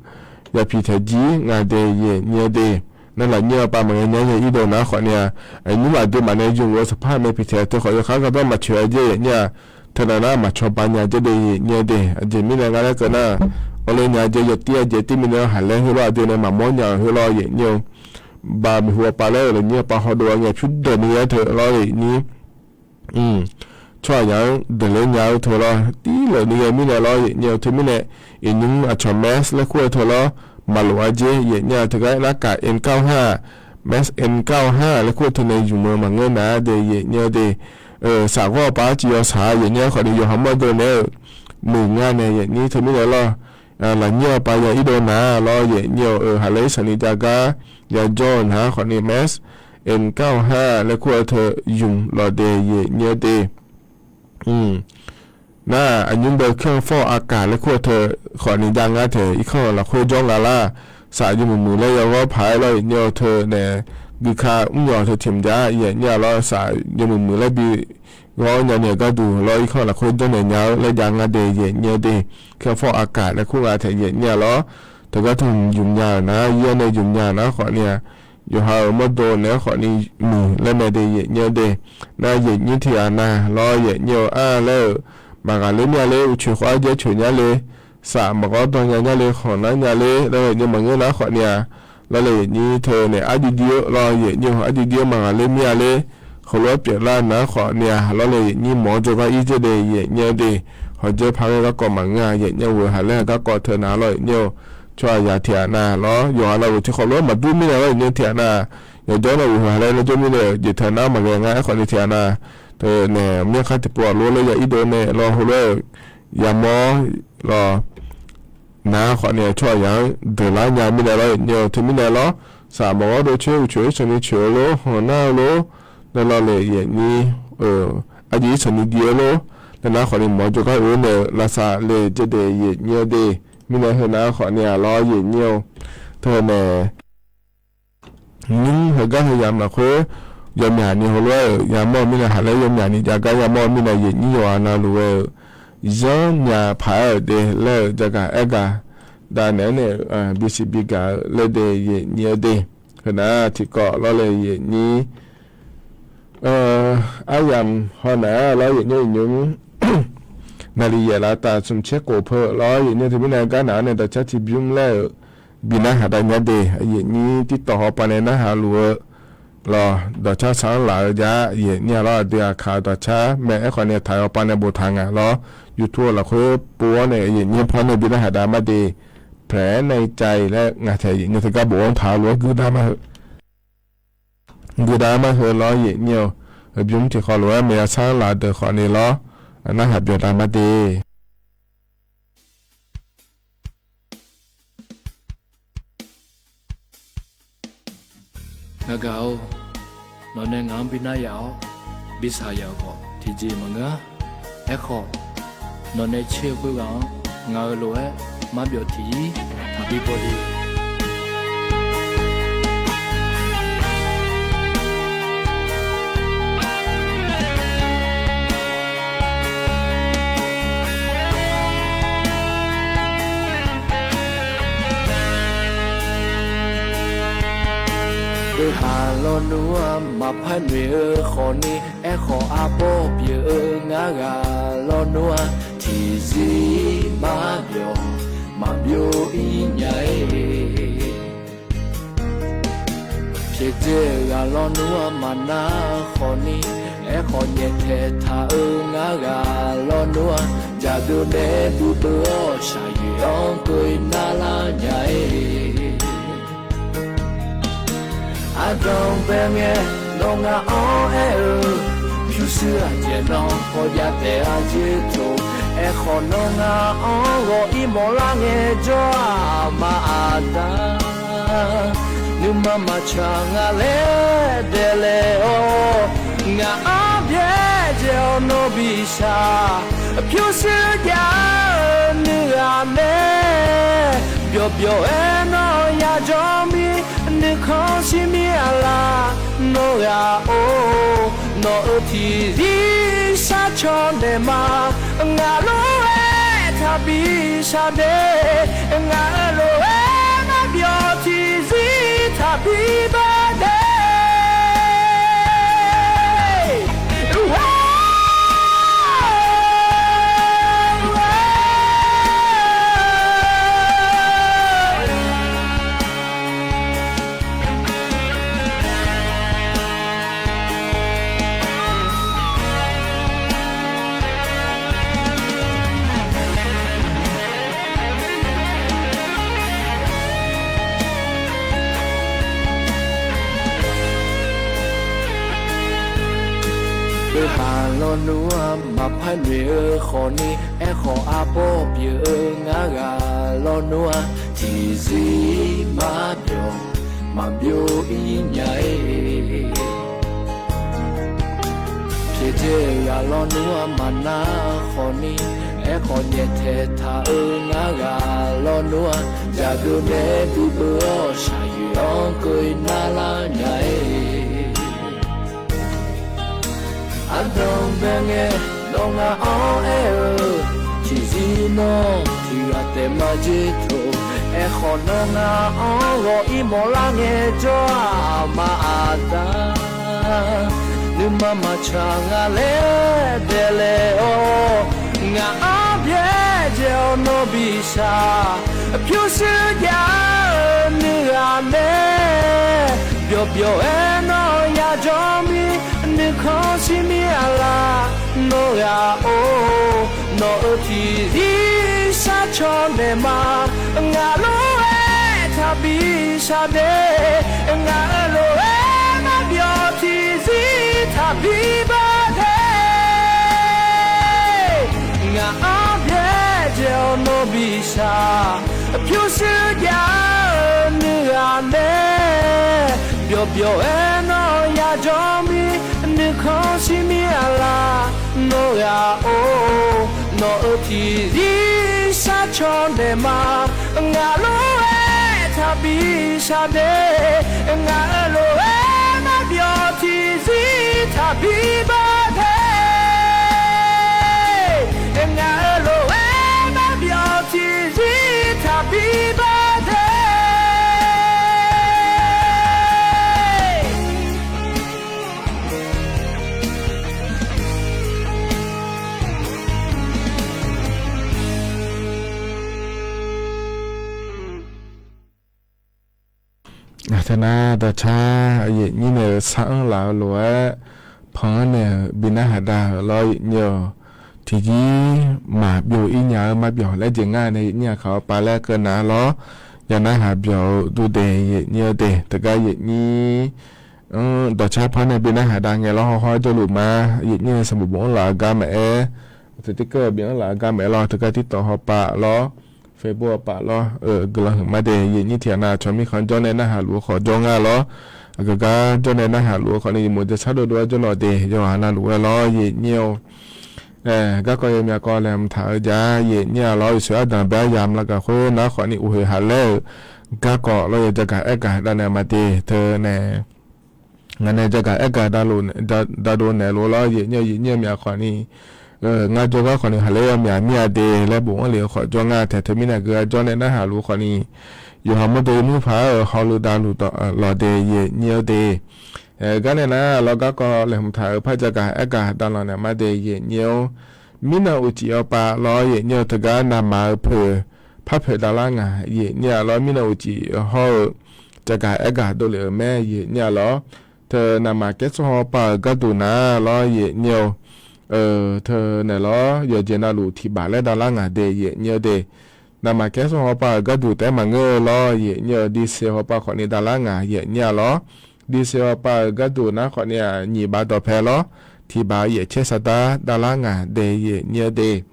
yapiq taeq jir nga de yaeqnyi-eu de. Nar lafnyir-eu pav maqngae nya-aer yaeq irdov nar khawfni-a, nymr aqduimaf nae yumq-eu saqpar mae piqtaeq teu khawf yawkhav gardanr maqcoeq-aer jer yaeqnyi-a. Teunav nar maqcawba nya jer de yaeqnyi-eu de. Aqjeq mirnae nga laer keuv nar, awrler nya jeq yawtir-a jeq tir mirnae haqlaer heulof aqdui nae maqmawr nya-euq heulof yaeqnyi-eu, baq maeqhu ghawqpav laer-euq lafnyir-eu pav hawdov-a ngae pyurdeuq ni yaer teu lawr yaeqnyi tsawrhaqzaq-anr deuqler nya-eu teu lawr, tirlef ni ghae mirnae lawr yaeqnyi-eu, teumirnae iqnymr aqcawq mask laer kur-eu teu lawr, maqlof-a jer yaeqnyi-a, teugar aernar kaq N kar-eu har, mask N kar-eu har laer kur-eu teu nae yumq-eu maqngeur nar de yaeqnyi-eu de. Safghawr pav arciv yawshaq-a yaeqnyi-a khawfni yawqha mawrdo naeq-eu muiq ngar nae yaeqnyi teumirnae lawr, lafnyir-eu pav ya irdov nar lawr yaeqnyi-eu, haqlaer irsanqni jav gar yajawr-eu nar khawfni mask N kar-eu har laer kur-eu teu yumq lawq de yaeqnyi-eu de. Nar aqnymr beu kanr fawr-eu aqkaq laer kur-eu teu khawfni jav ngar taeq irkanr-euq lafkhoer jawr nga lar. Saf yawmuiq muiq laer yaghawr paq-aer lawr yaeqnyi-eu teu nae, guika mr yawq teu tiq mq jav yaeqnyi-a lawr, saf yawmuiq muiq laer bi ghawr nya naeq-eu gharduq lawr irkanr-euq lafkhoer jawr naeq nya-eu laer jav ngar de yaeqnyi-eu de. Kanr fawr-eu aqkaq laer kur nga taeq yaeqnyi-a lawr, teugar teu yumq nya-euq nar, yaer nae yumq nya-euq nar khawfni-a, yawqha-euq mawrdo naeq-aer khawfni muiq laer mae de yaeqnyi-eu de. Nar yaeqnyi tiq ghaq na lawr yaeqnyi-eu ar laer-euq, maqghaqler mir-a ler, uqcoeq khawf arjaer coeq nya le, saf maqghawr dan nya nya le, khanq nar nya ler laer yaeqnyi maqngeur nar khawfni-a, lawr le yaeqnyi teu nae arjuv juv-eu lawr yaeqnyi-eu arjuv juv-eu maqghaqler mir-a ler, heulof-aer pyeuflar nar khawfni-a, lawr le yaeqnyi mawq-awr jawrgar ir jer de yaeqnyi-eu de. Hawqjaer paq ghae garkawv maqngeur-a yaeqnyi-eu, haqlaer-euq garkawv teu nar lawr yaeqnyi-eu, tsawrhaqzaq tiq ghaq na lawr, yawqha navluf tiq khawf lof-aer maqdur mirnae lawr yaeqnyi tiq ghaq na, yawqjawr navluf haqlaer laer jawr mirnae jeq teu nar maqghae ngar aerkhawfni tiq ghaq na, teu nae myanrkhar tiqpov aqlof laer ya irdov nae lawr heulof-aer-euq yamawr lawr nar khawfni tsawrhaqzaq-anr deuqlar nya mirnae lawr yaeqnyi-eu, teumirnae lawr, saf maqghawr dov coer uqcoeq irsanqni coeq-eu lor, khanq nar-eu lor, laer lawr le yaeqnyi-eu, arjuv irsanqni juv-eu lor, laer nar khawfni mawq-awr jawrgar oe naeq-eu lavsav le jer de yaeqnyi-eu de. Mirnae heu nar khawfni-a lawr yaeqnyi-eu, teu nae nymr heugar heu yamq lafkhoer yawmyaq ni heulof-aer-euq yamawr-eu mirnae haqlaer yawmyaq ni jav gar yamawr-eu mirnae yaeqnyi yawqha navluf ghae-euq zanrnya paq-aer-euq de laer-euq jagaq aergaq dav naeq-aer nae-euq bisiq bigaq-eu laer de yaeqnyi-eu de. Heu nar tiqkawv lawr le yaeqnyi aryamq haw naq-aer lawr yaeqnyi iqnymr naqliq yaef lavtaf smq tser khof peu-eu lawr yaeqnyi teumirnae gar naq-anr nae dawqcar tiqbymr laer-euq bi narhaq dav nya de. Yaeqnyi tirtawq hawpav nae narhaq luf-eu lawr, dawqcar sar-anr laf-eu jav yaeqnyi-a lawr, aqdui aqkaq-eu dawqcar mae aerkhawf ni taq-eu hawpav nae boftaq ngaq lawr, YouTube-eu lafkhoer pov-awr nae yaeqnyi par nae bi narhaq dav ma de. Paeq-aer nae cav-iq laer ngaq taeq yaeqnyi teugar bof-anr taq-eu lof-aer guiqdav ma heu guiqdav ma heu lawr yaeqnyi-eu, heubymr tiqkhawf lof-aer maqya sar-anr laf deuq khawf ni lawr, narhaq byawq dav ma de. Ngaq gaq-or, nawq nae ngaq-anr bi nar yaf-awr, bi saqyaq-euq khawf tiqjeq maqngeur-a. Aerkhawf, nawqnae tser-eu khoerghaq-anr ngaq-euq lof-aer marbyawf tiqzir taqbi baw de. Beuhaq lawnmr-anr maqpar noeq-eu khawfni, aerkhawf arbawr pyeuf-eu ngar ghaq lawnmr-anr tiqzir marbyawf maqbyov-ir nya-ir. Pyaeqdzae-euq ghaq lawnmr-anr maqnar khawfni, aerkhawf nyaeftaeq taq-eu ngar ghaq lawnmr-anr jaqdui nae bibeu-awr shaqyoeq-anr keuv narlar nya-ir. Ardanqbae ngae nawr ngaq-anr aer-eu, pyurshuir aqjeq nan hawjav taef-a jeq tov. Aerkhawf nawr ngaq-anr ghawq-ir mawflar ngaejawr-aq ma aqda. Nuima maqtsaq nga laer daeqlaeq-awr, ngaq-anr byaerdzae-awr nawr bi shaq. Pyurshuir jav-eu nuighaq nae, byawqbyawq-aer nawr yajawr mir, nuikhanr shir mir-a laq. Nawr ghaq-or, nawq-euq tiqzir sharcaw naeq ma. Ngaq lof-aer taqbi shaq de, ngaq-euq lof-aer marbyawf tiqzir taqbi baw de. Beuhaq lawnmr-anr maqpar noeq-eu khawfni, aerkhawf arbawr pyeuf-eu ngar ghaq lawnmr-anr tiqzir marbyawf maqbyov-ir nya-ir. Pyaeqdzae-euq ghaq lawnmr-anr maqnar khawfni, aerkhawf nyaeftaeq taq-eu ngar ghaq lawnmr-anr jaqdui nae bibeu-awr shaqyoeq-anr keuv narlar nya-ir. Ardanqbae ngae nawr ngaq-anr aer-eu, tiqzir nawr tiqghaq taef ma jeq tov. Aerkhawf nawr ngaq-anr ghawq-ir mawflar ngaejawr-aq ma aqda. Nuima maqtsaq nga laer daeqlaeq-awr, ngaq-anr byaerdzae-awr nawr bi shaq. Pyurshuir jav-eu nuighaq nae, byawqbyawq-aer nawr yajawr mir, nuikhanr shir mir-a laq. Nawr ghaq-or, nawq-euq tiqzir sharcaw naeq ma. Ngaq lof-aer taqbi shaq de, ngaq-euq lof-aer marbyawf tiqzir taqbi baw de. Ngaq-anr byaerdzae-awr nawr bi shaq. Pyurshuir jav-eu nuighaq nae, byawqbyawq-aer nawr yajawr mir, nuikhanr shir mir-a laq. Nawr ghaq-or, nawq-euq tiqzir sharcaw naeq ma. Ngaq lof-aer taqbi shaq de, ngaq-euq lof-aer marbyawf tiqzir taqbi baw de. Ngaq-euq lof-aer marbyawf tiqzir taqbi baw de. Teunar dawqcar aqyuif aqnyir nae-euq sar-anr laf-eu lof-aer, panq-anr naeq-euq bi narhaq dav-euq lawr, aqyuif aqnyir-awq. Tiqjir maqbyov-ir nya-eu marbyawq laer jeq ngar nae aqyuif aqnyir aqkaq awr pav laer keuv nar lawr. Yanar haq byawq-eu duq daeq, aqyuif aqnyir-eu daeq, teugar aqyuif aqnyir-anr dawqcar panq-anr nae bi narhaq dav ngae lawr, hawhaw-aer jawrluf ma. Aqyuif aqnyir-eu sanqbof bof-anr laf-eu gar maqaer, aqteu tirkeuv-eu bif-anr laf-eu gar maqaer lawr, teugar tirtawv hawpaf lawr, Facebook hawpaf lawr, guiqlanq huiqma de. Aqyuif aqnyir tiqghaq nav tsawrmir khanq jawr nae narhaq luf-eu khawf jawr ngar lawr. Aqgeu gar jawrnae narhaq luf-eu khawfni, yawmuiq jawrshar dovdov-aer jawrlawq de, yawqha navluf-aer lawr, yaeq nyir-eu. Aer, garkawv yawmyaq kawv laeqhmq taq-eu ja, yaeq nyir-a lawr, yawqshoeq ardanq bae aryamq lavgaq khoer nar khawfni, uqhoeq haqlaer-euq garkawv lawr, yawqjagaq aergaq davnaeq ma de, teunae ngaq nae jagaq aergaq davluf, davdov naeq lof-aer lawr, yaeq nyir-eu, yaeq nyir-eu myaq khawfni, ngar jawrgar khawfni haqlaer yawmyaq mir-a de laer bofanr lef-eu khawf jawr nga taeq. Teumirnae aqgeu gar jawrnae narhaq luf-eu khawfni, yawqha mawrdo yawmuiq paq-aer-euq hawluf davluf lawq de, yaeq nyir-eu de. Aer, garnae nar lawr, garkawv laeqhmq taq-euq par jagaq aergaq davlanq naeq ma de, yaeq nyir-eu. Mirnan uqcif hawpav lawr, yaeq nyir-eu, teugar navmaf-eu poeq par poeq davlar ngaq, yaeq nyir-a lawr, mirnan uqcif hawr-eu jagaq aergaq dovlef-euq mae, yaeq nyir-a lawr. Teu navmaf kaer sawr hawpav-euq gharduq nar lawr, yaeq nyir-eu, teunaeq lawr, yawqjeq navluf tiq baf laer davlar ngaq de, yaeq nyir-eu de. Navmaf kaer sawr hawpav-euq gharduq taef-aer maqngeur-eu lawr, yaeq nyir-eu, disiq hawpav khawfni davlar ngaq, yaeq nyir-a lawr. Disiq hawpav-euq gharduq nar khawfni-aq, nyiq baf dawqpae lawr, tiq baf yaef caer saqdar davlar ngaq de, yaeq nyir-eu de.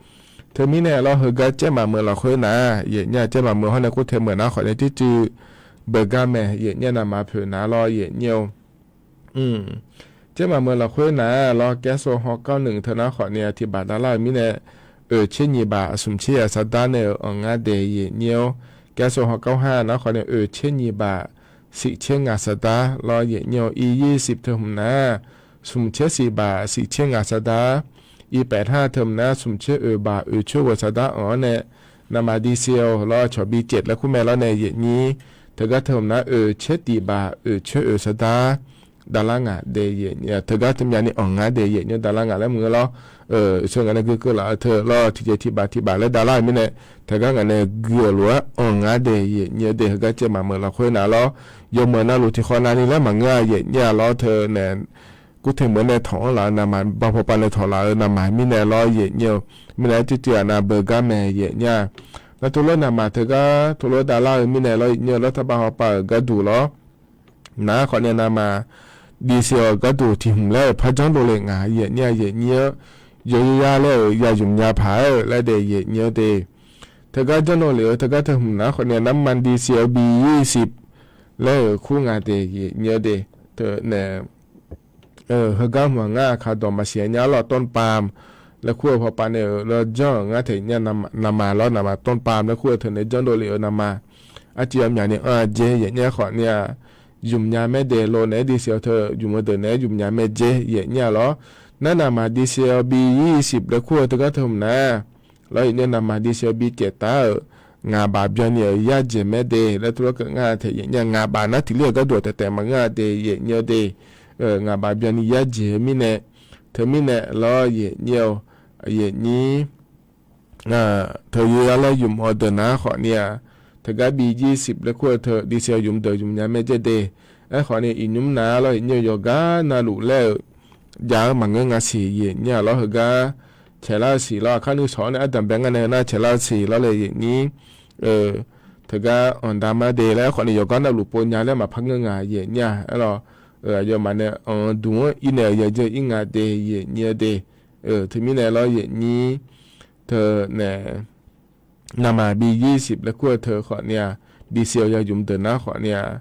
Teumirnae lawr, heugar caer maqmeuq lafkhoer nar, yaeq nyir-a, caer maqmeuq hawr nae kur tae meuq nar khawfni, tircuiv beugar mae, yaeq nyir-a, navmaf poeq nar lawr, yaeq nyir-eu. Caer maqmeuq lafkhoer nar lawr, kaer sawr hawkar nmq teu nar khawfni-aq, tiq baf davlar-euq mirnae, oeq caer nyiq baf smq caer yaf saqdar nae-euq anr ngar de, yaeq nyir-eu. Kaer sawr hawkar har nar khawfni, oeq caer nyiq baf siq caer ngaq saqdar lawr, yaeq nyir-eu. Iryir siq teu hmq nar, smq caer siq baf siq caer ngaq saqdar. Irpaef har teu hmq nar, smq caer oeq baf oeq caer ghoeq saqdar anr-awr nae, navmaf disiq-eu lawr, cawq bi caef laer kur mae lawr nae, yaeq nyir. Teugar teu hmq nar, oeq caer tiq baf oeq caer oeq saqdar davlar ngaq de, yaeq nyir-a. Teugar teu myavni anr ngar de, yaeq nyir-eu, davlar ngaq laer maqngeur lawr. Teu ngaq nae guikeuv laf-eu teu lawr, tiqjeq tiq baf tiq baf laer davlar-euq mirnae, teugar ngaq nae gui-euq lof-aer anr ngar de, yaeq nyir-eu de. Heugar caer maqmeuq lafkhoer nar lawr, yawmuiq navluf tiqkhawv navni laer maqngeur-a, yaeq nyir-a lawr. Teunae kur tae meuq-eu nae tawq-anr laf-eu navmaf, bawpaw pav nae tawq laf-eu navmaf mirnae lawr, yaeq nyir-eu. Mirnae tircuiv-aq nav beugar mae, yaeq nyir-a. Nar teulof navmaf teugar teulof davlar-eu mirnae lawr, yaeq nyir-eu, lawr, taqbav hawpav-euq gharduq lawr. Nar khawfni navmaf disiq-awq gharduq tiq hmq laer-euq par janr dovle ngaq, yaeq nyir-a, yaeq nyir-eu. Yawqyar laer-euq ya zmq nya paq-aer-eu laer de, yaeq nyir-eu de. Teugar janr dovle-eu teugar teu hmq nar khawfni, narma disiq-awq bi yir siq laer-euq kur nga de, yaeq nyir-eu de. Teunae heugar hmq-aq ngar kaqdawq maqsiq nya lawr, ต้นปาล์ม laer kur-eu pawpav nae-euq lawr janr-euq ngar taef nyir-a, navmaf lawr, navmaf ต้นปาล์ม laer kur-eu teu nae janr dovle-euq navmaf. Arcuiv yawmyaq ni anr-a jer, yaeq nyir-a, khawfni-aq, zmq nya mae de, lo naeq-aer disiq-awq teu zmq-eu deuq naeq-aer zmq nya mae jer, yaeq nyir-a lawr. Nar navmaf disiq-awq bi yir siq laer kur-eu teugar teu hmq nar lawr, yaeq nyir-eu, navmaf disiq-awq bi caef taf-euq ngaq baf byanni-euq yar jeq mae de laer teulof keuv ngar taef, yaeq nyir-a. Ngaq baf nar tiq lir-euq gharduq taef taef maqngeur-a de, yaeq nyir-eu de. Ngaq baf byanni yar jeq-eu mirnae, teumirnae lawr, yaeq nyir-eu, yaeq nyir teu yawqyar laer zmq-awq deuq nar khawfni-aq, teugar bi yir siq laer kur-eu teu disiq-awq zmq deuq zmq nya mae jer de. Aerkhawfni iqnymr nar lawr, yaeq nyir-eu, yawqgar navluf laer-euq jav-anr maqngeur nga siq, yaeq nyir-a lawr. Heugar caeqlar-eu siq lawr, aqkar nuisawq-awr nae ardanq bae ngar nae heu nar caeqlar-eu siq lawr le, yaeq nyir-eu. Teugar anqda mar de laer, aerkhawfni yawqgar navluf pov nya laer maqpar ngeur nga, yaeq nyir-a. Aerlawq, aqyawfmaf nae anq duq-anr irnaeq-euq yajeuq ir nga de, yaeq nyir-eu de. Teumirnae lawr, yaeq nyir teu nae navmaf bi yir siq laer kur-eu teu khawfni-aq, disiq-awq ya zmq deuq nar khawfni-aq,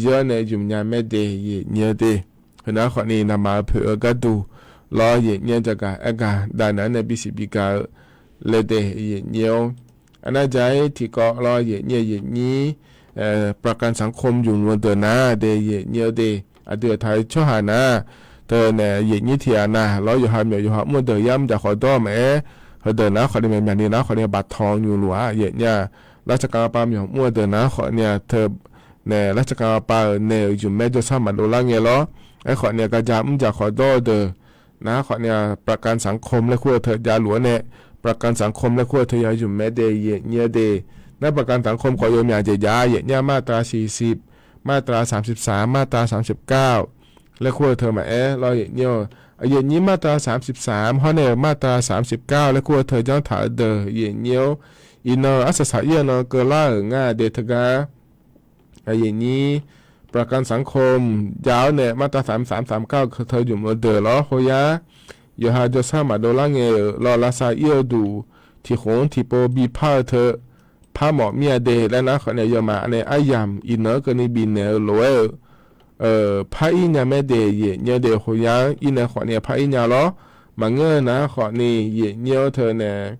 yawr nae zmq nya mae de, yaeq nyir-eu de. Heu nar khawfni navmaf-eu poeq-eu gharduq lawr, yaeq nyir-eu, jagaq aergaq davnaeq-anr nae bisiq bigaq-eu laer de, yaeq nyir-awr. Arnar ja-ir tiqkawv lawr, yaeq nyir-eu, yaeq nyir ประกันสังคม zmq-eu deuq nar de, yaeq nyir-eu de. Aqdui-euq taq-eu tsawrhaq nar teu nae yaeq nyir tiq ghaq nar lawr, yawqha myawq yawqha mr-eu deuq yar mr jaq khawf dawr-eu maqaer, heudeuq nar khawfni myaqmyaq ni nar khawfni baqtanq nymq luf-aq, yaeq nyir-a. Lar tsaqkhav pav myawq mr-eu deuq nar khawfni-aq teu nae lar tsaqkhav pav-euq naeq-euq zmq maer jawrshar maqdov lar ngae lawr. Aerkhawfni-aq, garja mr jaq khawf dawr-eu deuq nar khawfni-aq, ประกันสังคม laer kur-eu teu javluf-anr nae, ประกันสังคม laer kur-eu teu ya zmq mae de, yaeq nyir-eu de. Nar ประกันสังคม khawf yawmyaq jeq jav, yaeq nyir-a, มาตราสี่สิบ มาตราสามสิบสาม มาตราสามสิบเก้า laer kur-eu teu maqaer lawr, yaeq nyir-eu. Yaeq nyir มาตราสามสิบสาม hawr nae-euq มาตราสามสิบเก้า laer kur-eu teu janr taq-eu deuq, yaeq nyir-awr. Iqnan arsaq saq-ir-eu nan keuvlar-euq ngar de teugar, yaeq nyir ประกันสังคม jav-awr nae มาตราสามสิบสาม สามสิบเก้า teu zmq-eu deuq lawr, khoyar yawqha jawrshar maqdov lar ngae-euq lawr, lavsav ir-eu duq tiq khof-anr tiqpov bipar-eu teu par mawf mir-a de laer nar khawfni, yawmaf nae aryamq iqnan-anr keuvni bifnaeq-eu lof-aer-euq par ir nya mae de, yaeq nyir-eu de, khoyar-anr ir nae khawfni par ir nya lor. Maqngeur-eu nar khawfni yaeq nyir-awr teu nae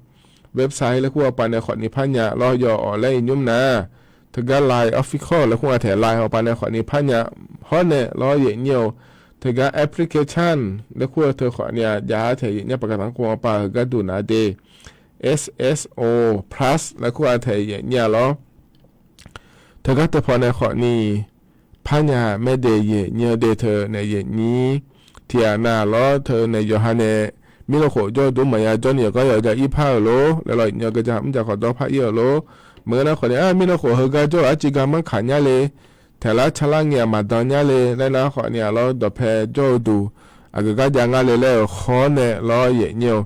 website laer kur-eu pav nae khawfni par nya lor. Yawf awq laer iqnymr nar, teugar Line Official laer kur nga taeq Line hawpav nae khawfni par nya hawr nae lor yaeq nyir-eu. Teugar application laer kur-eu teu khawfni-a jav-ar taeq yaeq nyir-a paqkaq tanqkhof-anr pav-euq gharduq nar de, S S O Plus laer kur nga taeq yaeq nyir-a lor. Teugar teupaw nae khawfni par nya mae de, yaeq nyir-eu de, teu nae yaeq nyir tiq ghaq nav lor. Teu nae yawqha nae mirnav khof jawr-eu dmr maqya jawr ni yawqgar yawqja ir par-euq lor laer lor, yaeq nyir-eu garja mrjaq khawf dawr par ir-euq lor. Maqngeur nar khawfni-a mirnav khof heugar jawr-euq arciv gar manr kaq nyar le, taeqlar calar ngae-aq maqdan nyar le laer nar khawfni-a lor, dawqpae jawr-eu duq aqgeu gar jav ngar le laer-euq hawr nae lor yaeq nyir-eu,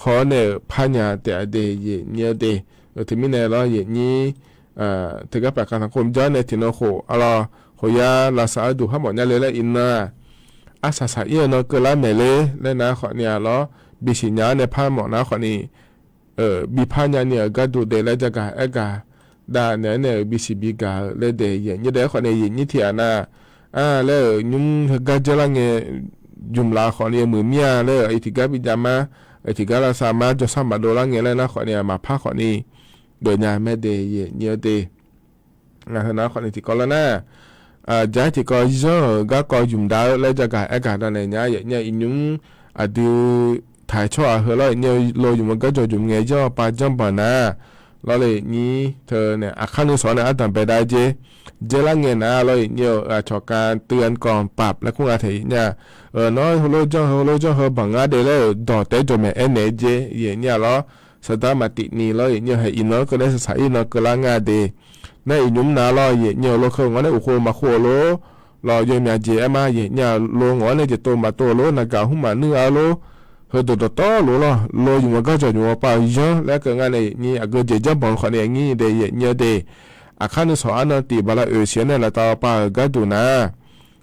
hawr nae-euq par nya taef-a de, yaeq nyir-eu de. Teumirnae lor yaeq nyir teugar paqkaq tanqkhof janr nae tiqnan khof-a lor, khoyar lavsav-eu duq par mawf nya le laer iqnan-aq, arsaq saq ir-eu nan keuvlar maeq le laer nar khawfni-a lor, bisiq nya-ar nae par mawf nar khawfni bipar nyani-euq gharduq de laer jagaq aergaq dav naeq-aer nae-euq bisiq bigaq-eu laer de, yaeq nyir daef-aer khawfni yaeq nyir tiq ghaq nav-a laer-euq nymr heugar dzeurlar ngae, jmq laf khawfni yawmuiq mir-a laer-euq aqyuif tiqgar bijav mar, aqyuif tiqgar lavsav mar jawrsar maqdov lar ngae laer nar khawfni-a maqpar khawfni geufnya mae de, yaeq nyir-eu de. Ngaq heu nav khawfni tiqkawv lar nar, jaq-aer tiqkawv yanr-euq garkawv ymq dav-eu laer jagaq aergaq dav naeq nya yaeq nyir-a iqnymr aqdui taq-aer tsawrhaq heu lor yaeq nyir-eu lo ymq-eu garjawq ymq ngae yanr-awr pav janrbanq nar lor le nyir teu nae aqkar nuisawq-anr nae ardanq baedav-aer jer, dzeurlar ngae nar lor yaeq nyir-eu aqcawq kav tui-anr kawv paf laer kur nga taeq yaeq nyir-a. Nawr heulof janr heu heulof janr heu banq ngar de laer-euq dawq taef-aer jawqmaeq aernaeq-aer jer yaeq nyir-a lor. Saqdaq maqtif ni lor yaeq nyir-eu haeq iqnan-anr keuv nae saq saq ir nan keuvlar nga de. Nar iqnymr nav lor yaeq nyir-eu lo heu ngawr nae uqkhov maqkhov-eu lor, lawq yawmyaq jeq aer ma yaeq nyir-a lo ngawr nae jeq tov maqtov-eu lor, naqgaq hmq maqnuir-a lor, heudeuq dawqtawvluf lor lo ymq-eu garjawq ymq-eu pav-eu yanr laer keuv ngar nae yaeq nyir aqgeu jeq janrbanq khawfni aqnyir de yaeq nyir-eu de. Aqkar nuisawq arnan tif bala oeq siq-aer nae laftav pav-euq gharduq nar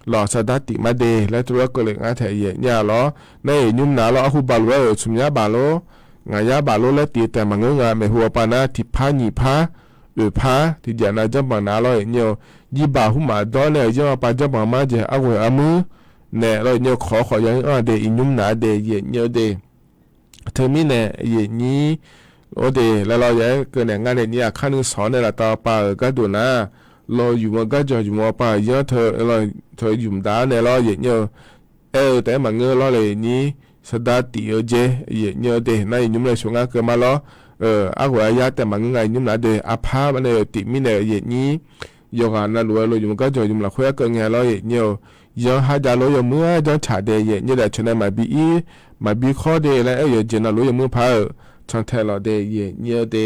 lawq saqdaq tif mar de laer tov-aer keuvle ngar taeq yaeq nyir-a lor. Nar iqnymr nav lor arhu baf lof-aer-euq tsmq yar baf lor, ngaq yar baf lor laer tif-eu taef maqngeur nga maeqhu-awr pav nar tiqpar nyiqpar oeqpar tiqjeq nav janrbanq nav lor yaeq nyir-eu. Jirbaq hmq maqdawr nae-euq yanr-awr pav janrbanq mar jeq arghoeq armuir naeq lor yaeq nyir-eu khawf khawf ya-anr-a de iqnymr nav de yaeq nyir-eu de. Teumirnae yaeq nyir-or de laer lor ya-aer keuv naeq ngar nae nyir aqkar nuisawq-anr nae laftav pav-euq gharduq nar lawq ymq-eu garjawq ymq-eu pav-euq yanr teu ymq dav-anr nae lor yaeq nyir-eu. Aer-eu taef-aer maqngeur lor le nyir saqdaq tif-eu jeq yaeq nyir-eu de nar iqnymr nae shuf ngar keuv ma lor. Arghoeq aqyar taef maqngeur nga iqnymr nav de aqpar nae-euq tif mirnae yaeq nyir yawqghaq navluf-aer lo ymq-eu garjawq ymq lafkhoer arkeuv ngae lor yaeq nyir-eu. Yanr har jav lof yawmuir-aer janr tsaq de yaeq nyir daef ceuq nae maqbi ir maqbi khawr de laer aer-eu yawqjeq navluf yawmuir par-euq cantae lawq de yaeq nyir-eu de.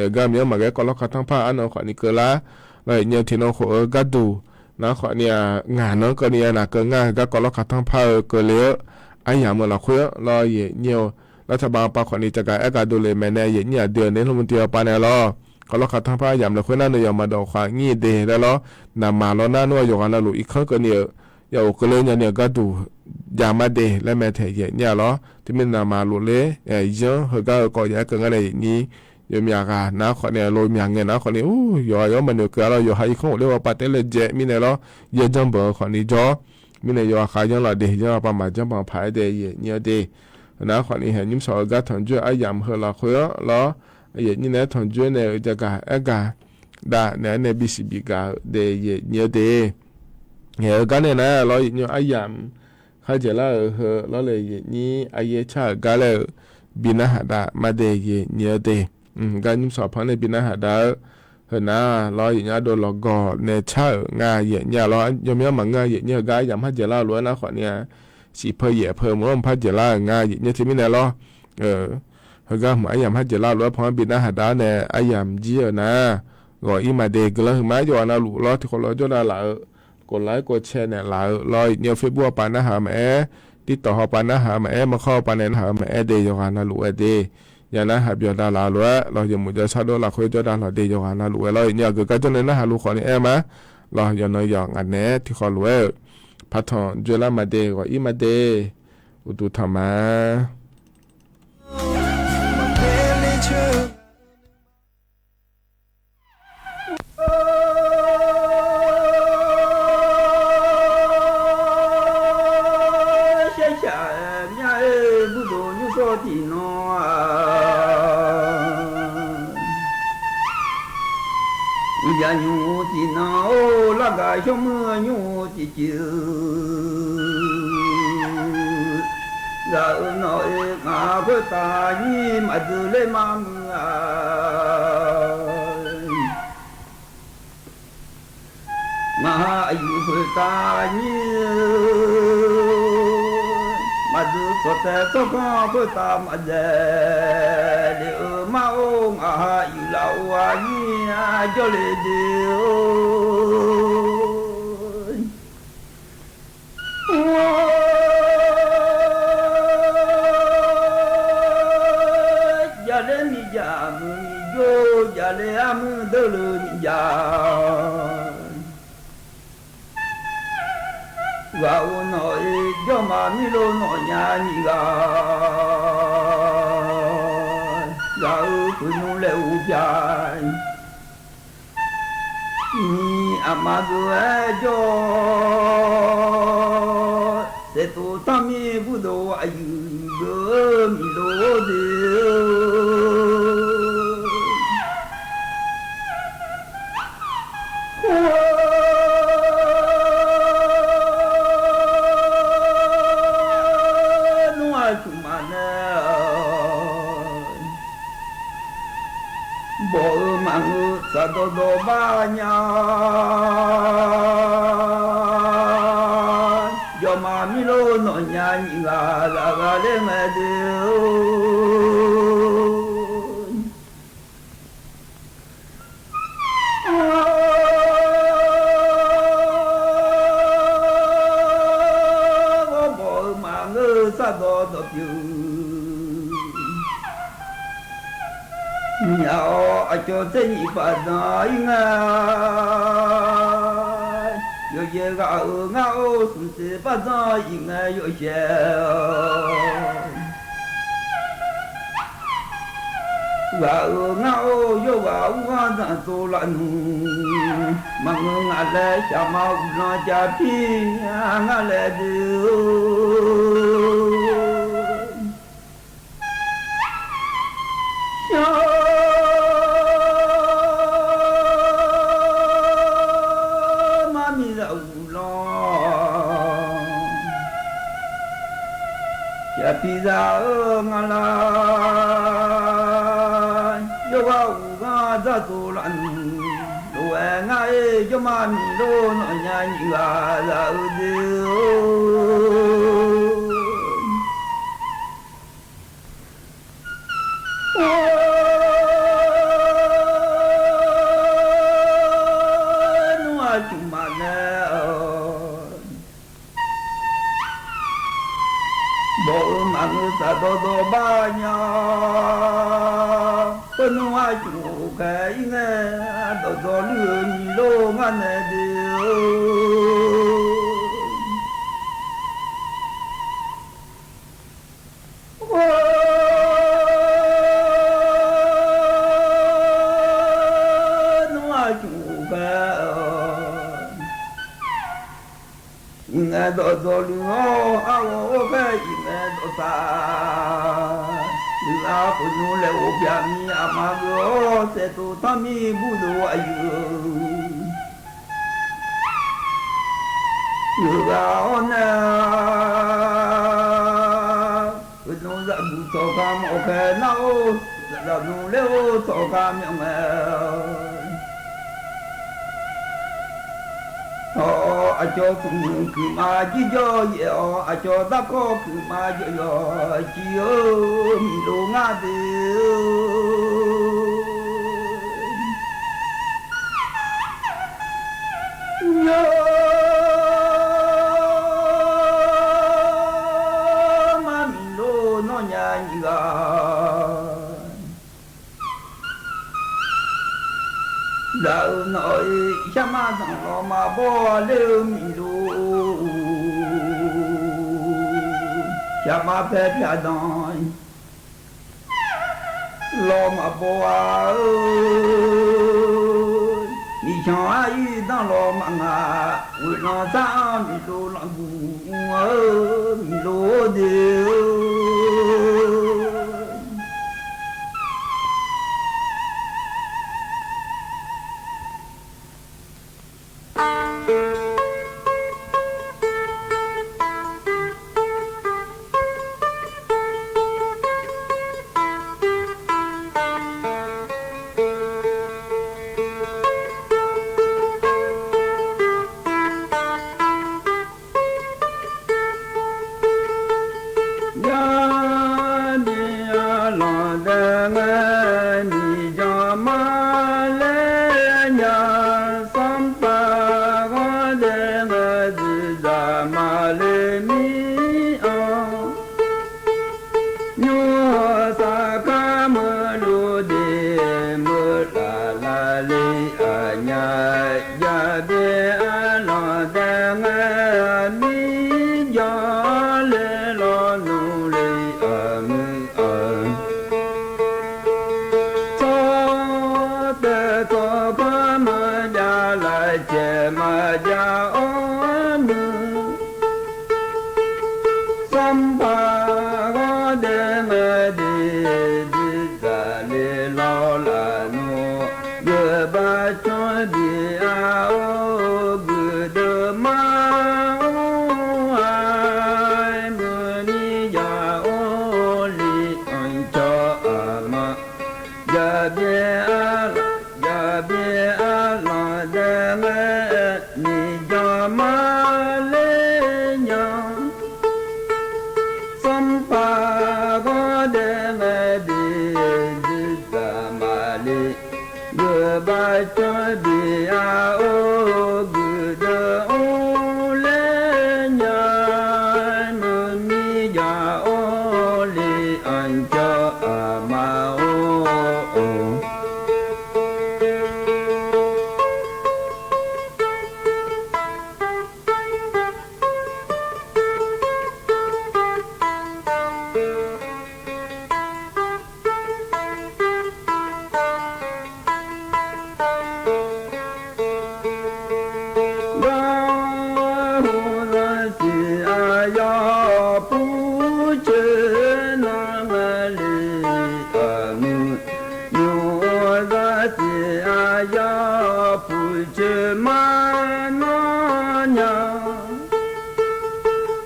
Gar myanr maqghae kawv lawr kaq tanr par arnan khawfni keuvlar lawr yaeq nyir-eu tiqnan khof-eu gharduq nar khawfni-a ngaq nan keuvni-a naq keuv ngar-eu garkawv lawr kaq tanr par-eu keuvle-eu aryamq-eu lafkhoer lawr yaeq nyir-eu. Lawr taqbaq pav khawfni caqgaq aer gaq dovle maeqnae yaeq nyir aqdui-euq nae lmr tiq-eu pav nae lawr kawv lawr kaq tanr par aryamq lafkhoer nar nuiyawq maqdawq khaq nyir de laer lawr. Naqmaq lawr nar nmr-eu yawqghaq navluf irkanr keuvni-euq ya of keuvle nyani-euq gharduq jav mar de laer mae taeq yaeq nyir-a lawr. Teumirnae naqmaq lofler yanr heugar-eu kawv ya-aer keuv ngar nae yaeq nyir yawmyaq ghaq nar khawfni-a lo myaq ngae nar khawfni yawqha yawr maqnoeq keuv-a lawr yawqha irkanr ghofler-awr pav taer laejae mirnae lawr yaer janrbanq-eu khawfni jawr. Mirnae yawqha khav yanr laf de yanr-awr pav maq janrbanq paq-aer de yaeq nyir-a de. Nar khawfni haeq nymr shawq-eu gar tanqjoer aryamq heu lafkhoer-anr lawr yaeq nyir nae-aer tanqjoer nae-eu jagaq aer gaq dav naeq-aer nae bisiq bigaq-eu de yaeq nyir-a de. Haeq-eu gar nae nar lawr yaeq nyir aryamq kharjaeq lar-euq heu lawr le yaeq nyir aryaer car-euq gar laer-euq bi narhaq dav mar de yaeq nyir-a de. Gar nymr shawq panr nae bi narhaq dav-eu heu nar lawr yaeq nyir ardov lawqgawq nae car-euq nga yaeq nyir-a lawr yawmyanr maqngeur yaeq nyir-eu gar aryamq kharjaeq lar-eu lof-aer nar khawfni-a siq peu yaeq peu mq-anr par jaeq lar-euq nga yaeq nyir teumirnae lawr. Heugar hmq aryamq kharjaeq lar-eu lof-aer pan-anr bi narhaq dav-awr nae aryamq jir-euq nar ghawq ir ma de guiqlanq huiqma yawqghaq navluf lawr tiqkawv lawr jawrdav laf-eu koflaf-aer kofcae naeq laf-eu lawr yaeq nyir-eu Facebook hawpav narhaq-eu maqaer, TikTok hawpav narhaq-eu maqaer, markawr hawpav nae narhaq-eu maqaer de yawqghaq navluf-aer de. Yanav haq byawq dav laf-eu lof-aer lawr yawmuiq jawrshar dov lafkhoer jawrdav lawq de yawqghaq navluf-aer lawr yaeq nyir aqgeu gar jawr nae narhaq luf khawfni aer ma. Lawr yawqnan yawq ngaq naeq-aer tiqkawv lof-aer-euq par tanqjoer lar ma de ghawq ir ma de. Uqduq tanq ma. Uqjaq nymr tiqnan-or, largaq shawr muir nymr tiqcif-eu, zaq-eu nawq-eu ngaq khoertav nyir maqdui ler mar muiq-a. Ngaq ha aqyuif khoertav nyir-eu, maqdui tsawqtae tsawrganr khoertav maqdzaeq le-eu mar-or, ngaq ha aqyuif lafov-a nyir jawrle de-or. Jaqler miqjaq muiq miqjor, jaqler armuir deurluf miqjaq. Ghaq-eu nawq-eu jawrma mirlor nawq nya nyiq ghaq, ghaq-eu puqnymr laer uvpya. Nyiq aqma geuv-aer jawr, saeqtov tanrmir burdov aqyuif geuv-eu miqlor de-eu. Nmr aqcmq maqnaeq-awq. Bawq-eu maqngeur saqdawqdawq bar nya, jawrma mirlor nawq nya nyiq ghaq zaf ghaq ler ngae de-or. Ghawrbawq-eu maqngeur sardawq dawqpyeuf, myaq-awr aqcawq tser nyiq paf danq-ir ngae, yawqyaer ghaq-euq ngar-or, smq tser par danq-ir ngae yawshaef-awq. Ghaq-euq ngar-or, yawrghaq ur ghanr dzanq tsov laf nmr, maqngeur ngaq laer shaqma uqlanq jav pir ngar laer de-or. Shar mar miqzaq uqlanq, yapiqzaq-eu nga lar, yawrghaq uqghanr dzardzov laf nmr, lof-aer ngar-ir jawrma miqlor nawq nya nyiq ghaq zaq-eu de-or. Nmr aqcmq maqnaeq-awq. Bawq-eu maqngeur saqdawqdawq bar nya, khoer nmr aqcmq khaeq-ir ngae, dawqdzawq luir-eu nyiq lor ngar nae de-or. Nmr aqcmq khaeq-awq. Iqngae dawqdzawq luir-awr, arghawq-or khaer iqngae dawqtaq. Luiqlar khofnymr laeqghof byaqmi aqma geuv-awr, saeqtov tanrmir burdov aqyuif-eu, yawqghaq-awr nae, uqdmr zaqguq tsawq ka mawf khaer nar-or, zaqdaq dmr ler-or tsawq ka myawf ngae-awq. Tawq-awr aqcawq smq muiq kuiqma jirjawr yaef-awr, aqcawq darkawr kuiqma jawq yawq cir-eu miqlor ngar de-eu. Yawr mar miqlor nawr nya nyiq ghaq. Zaq-eu nawq-ir shar mar danq lawq maqbawr ler-eu miqlor, shar mar paer pyaq danq lawq maqbawr-a-eu, miqcyanq aryir danr lawq maqngaq, ghoeqlanq sar-anr miqlor lanqguq mr-eu miqlor de-eu. ler nya, sanrpaq ghawrdae ngae, dzuiqdzaq maqle mir-anr. Nymr-euq saqkar meuq luf de, meuq laf laf le aqnya, jaqbyaer arlanq daef ngae, aqmir jawr le lawnmr le aqmuiq-eu. Tsawrtaeq tsawrpar maqjav, lafcaeq maqjav-awr muiq. Sanrpaq ghawrdae ngae de, dzuiqdzaq le lawr laf nmr, geuf bar canr bi-a-or, guiqdeuq mar-or-a, muiq ni jaq-or le, anqcawq aqma. Jaqbyaer arlanq, jaqbyaer arlanq daef ngae, miqjawq mar ler nya. Sanrpaq ghawrdae ngae de, dzuiqdzaq maqle, geuf bar canr bi-a-or, guiqdeuq or ler nya, muiq ni jaq-or le, anqcawq aqma-or. Garhu zaqsiq aqyawf pur coer nan ngae le, aqmuiq nymq-or zaqsiq aqyawf pur coer mar nan nya.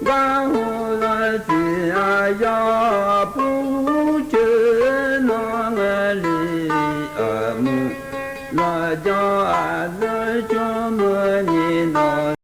Garhu zaqsiq aqyawf pur coer nan ngae le, aqmuiq lafjawr aq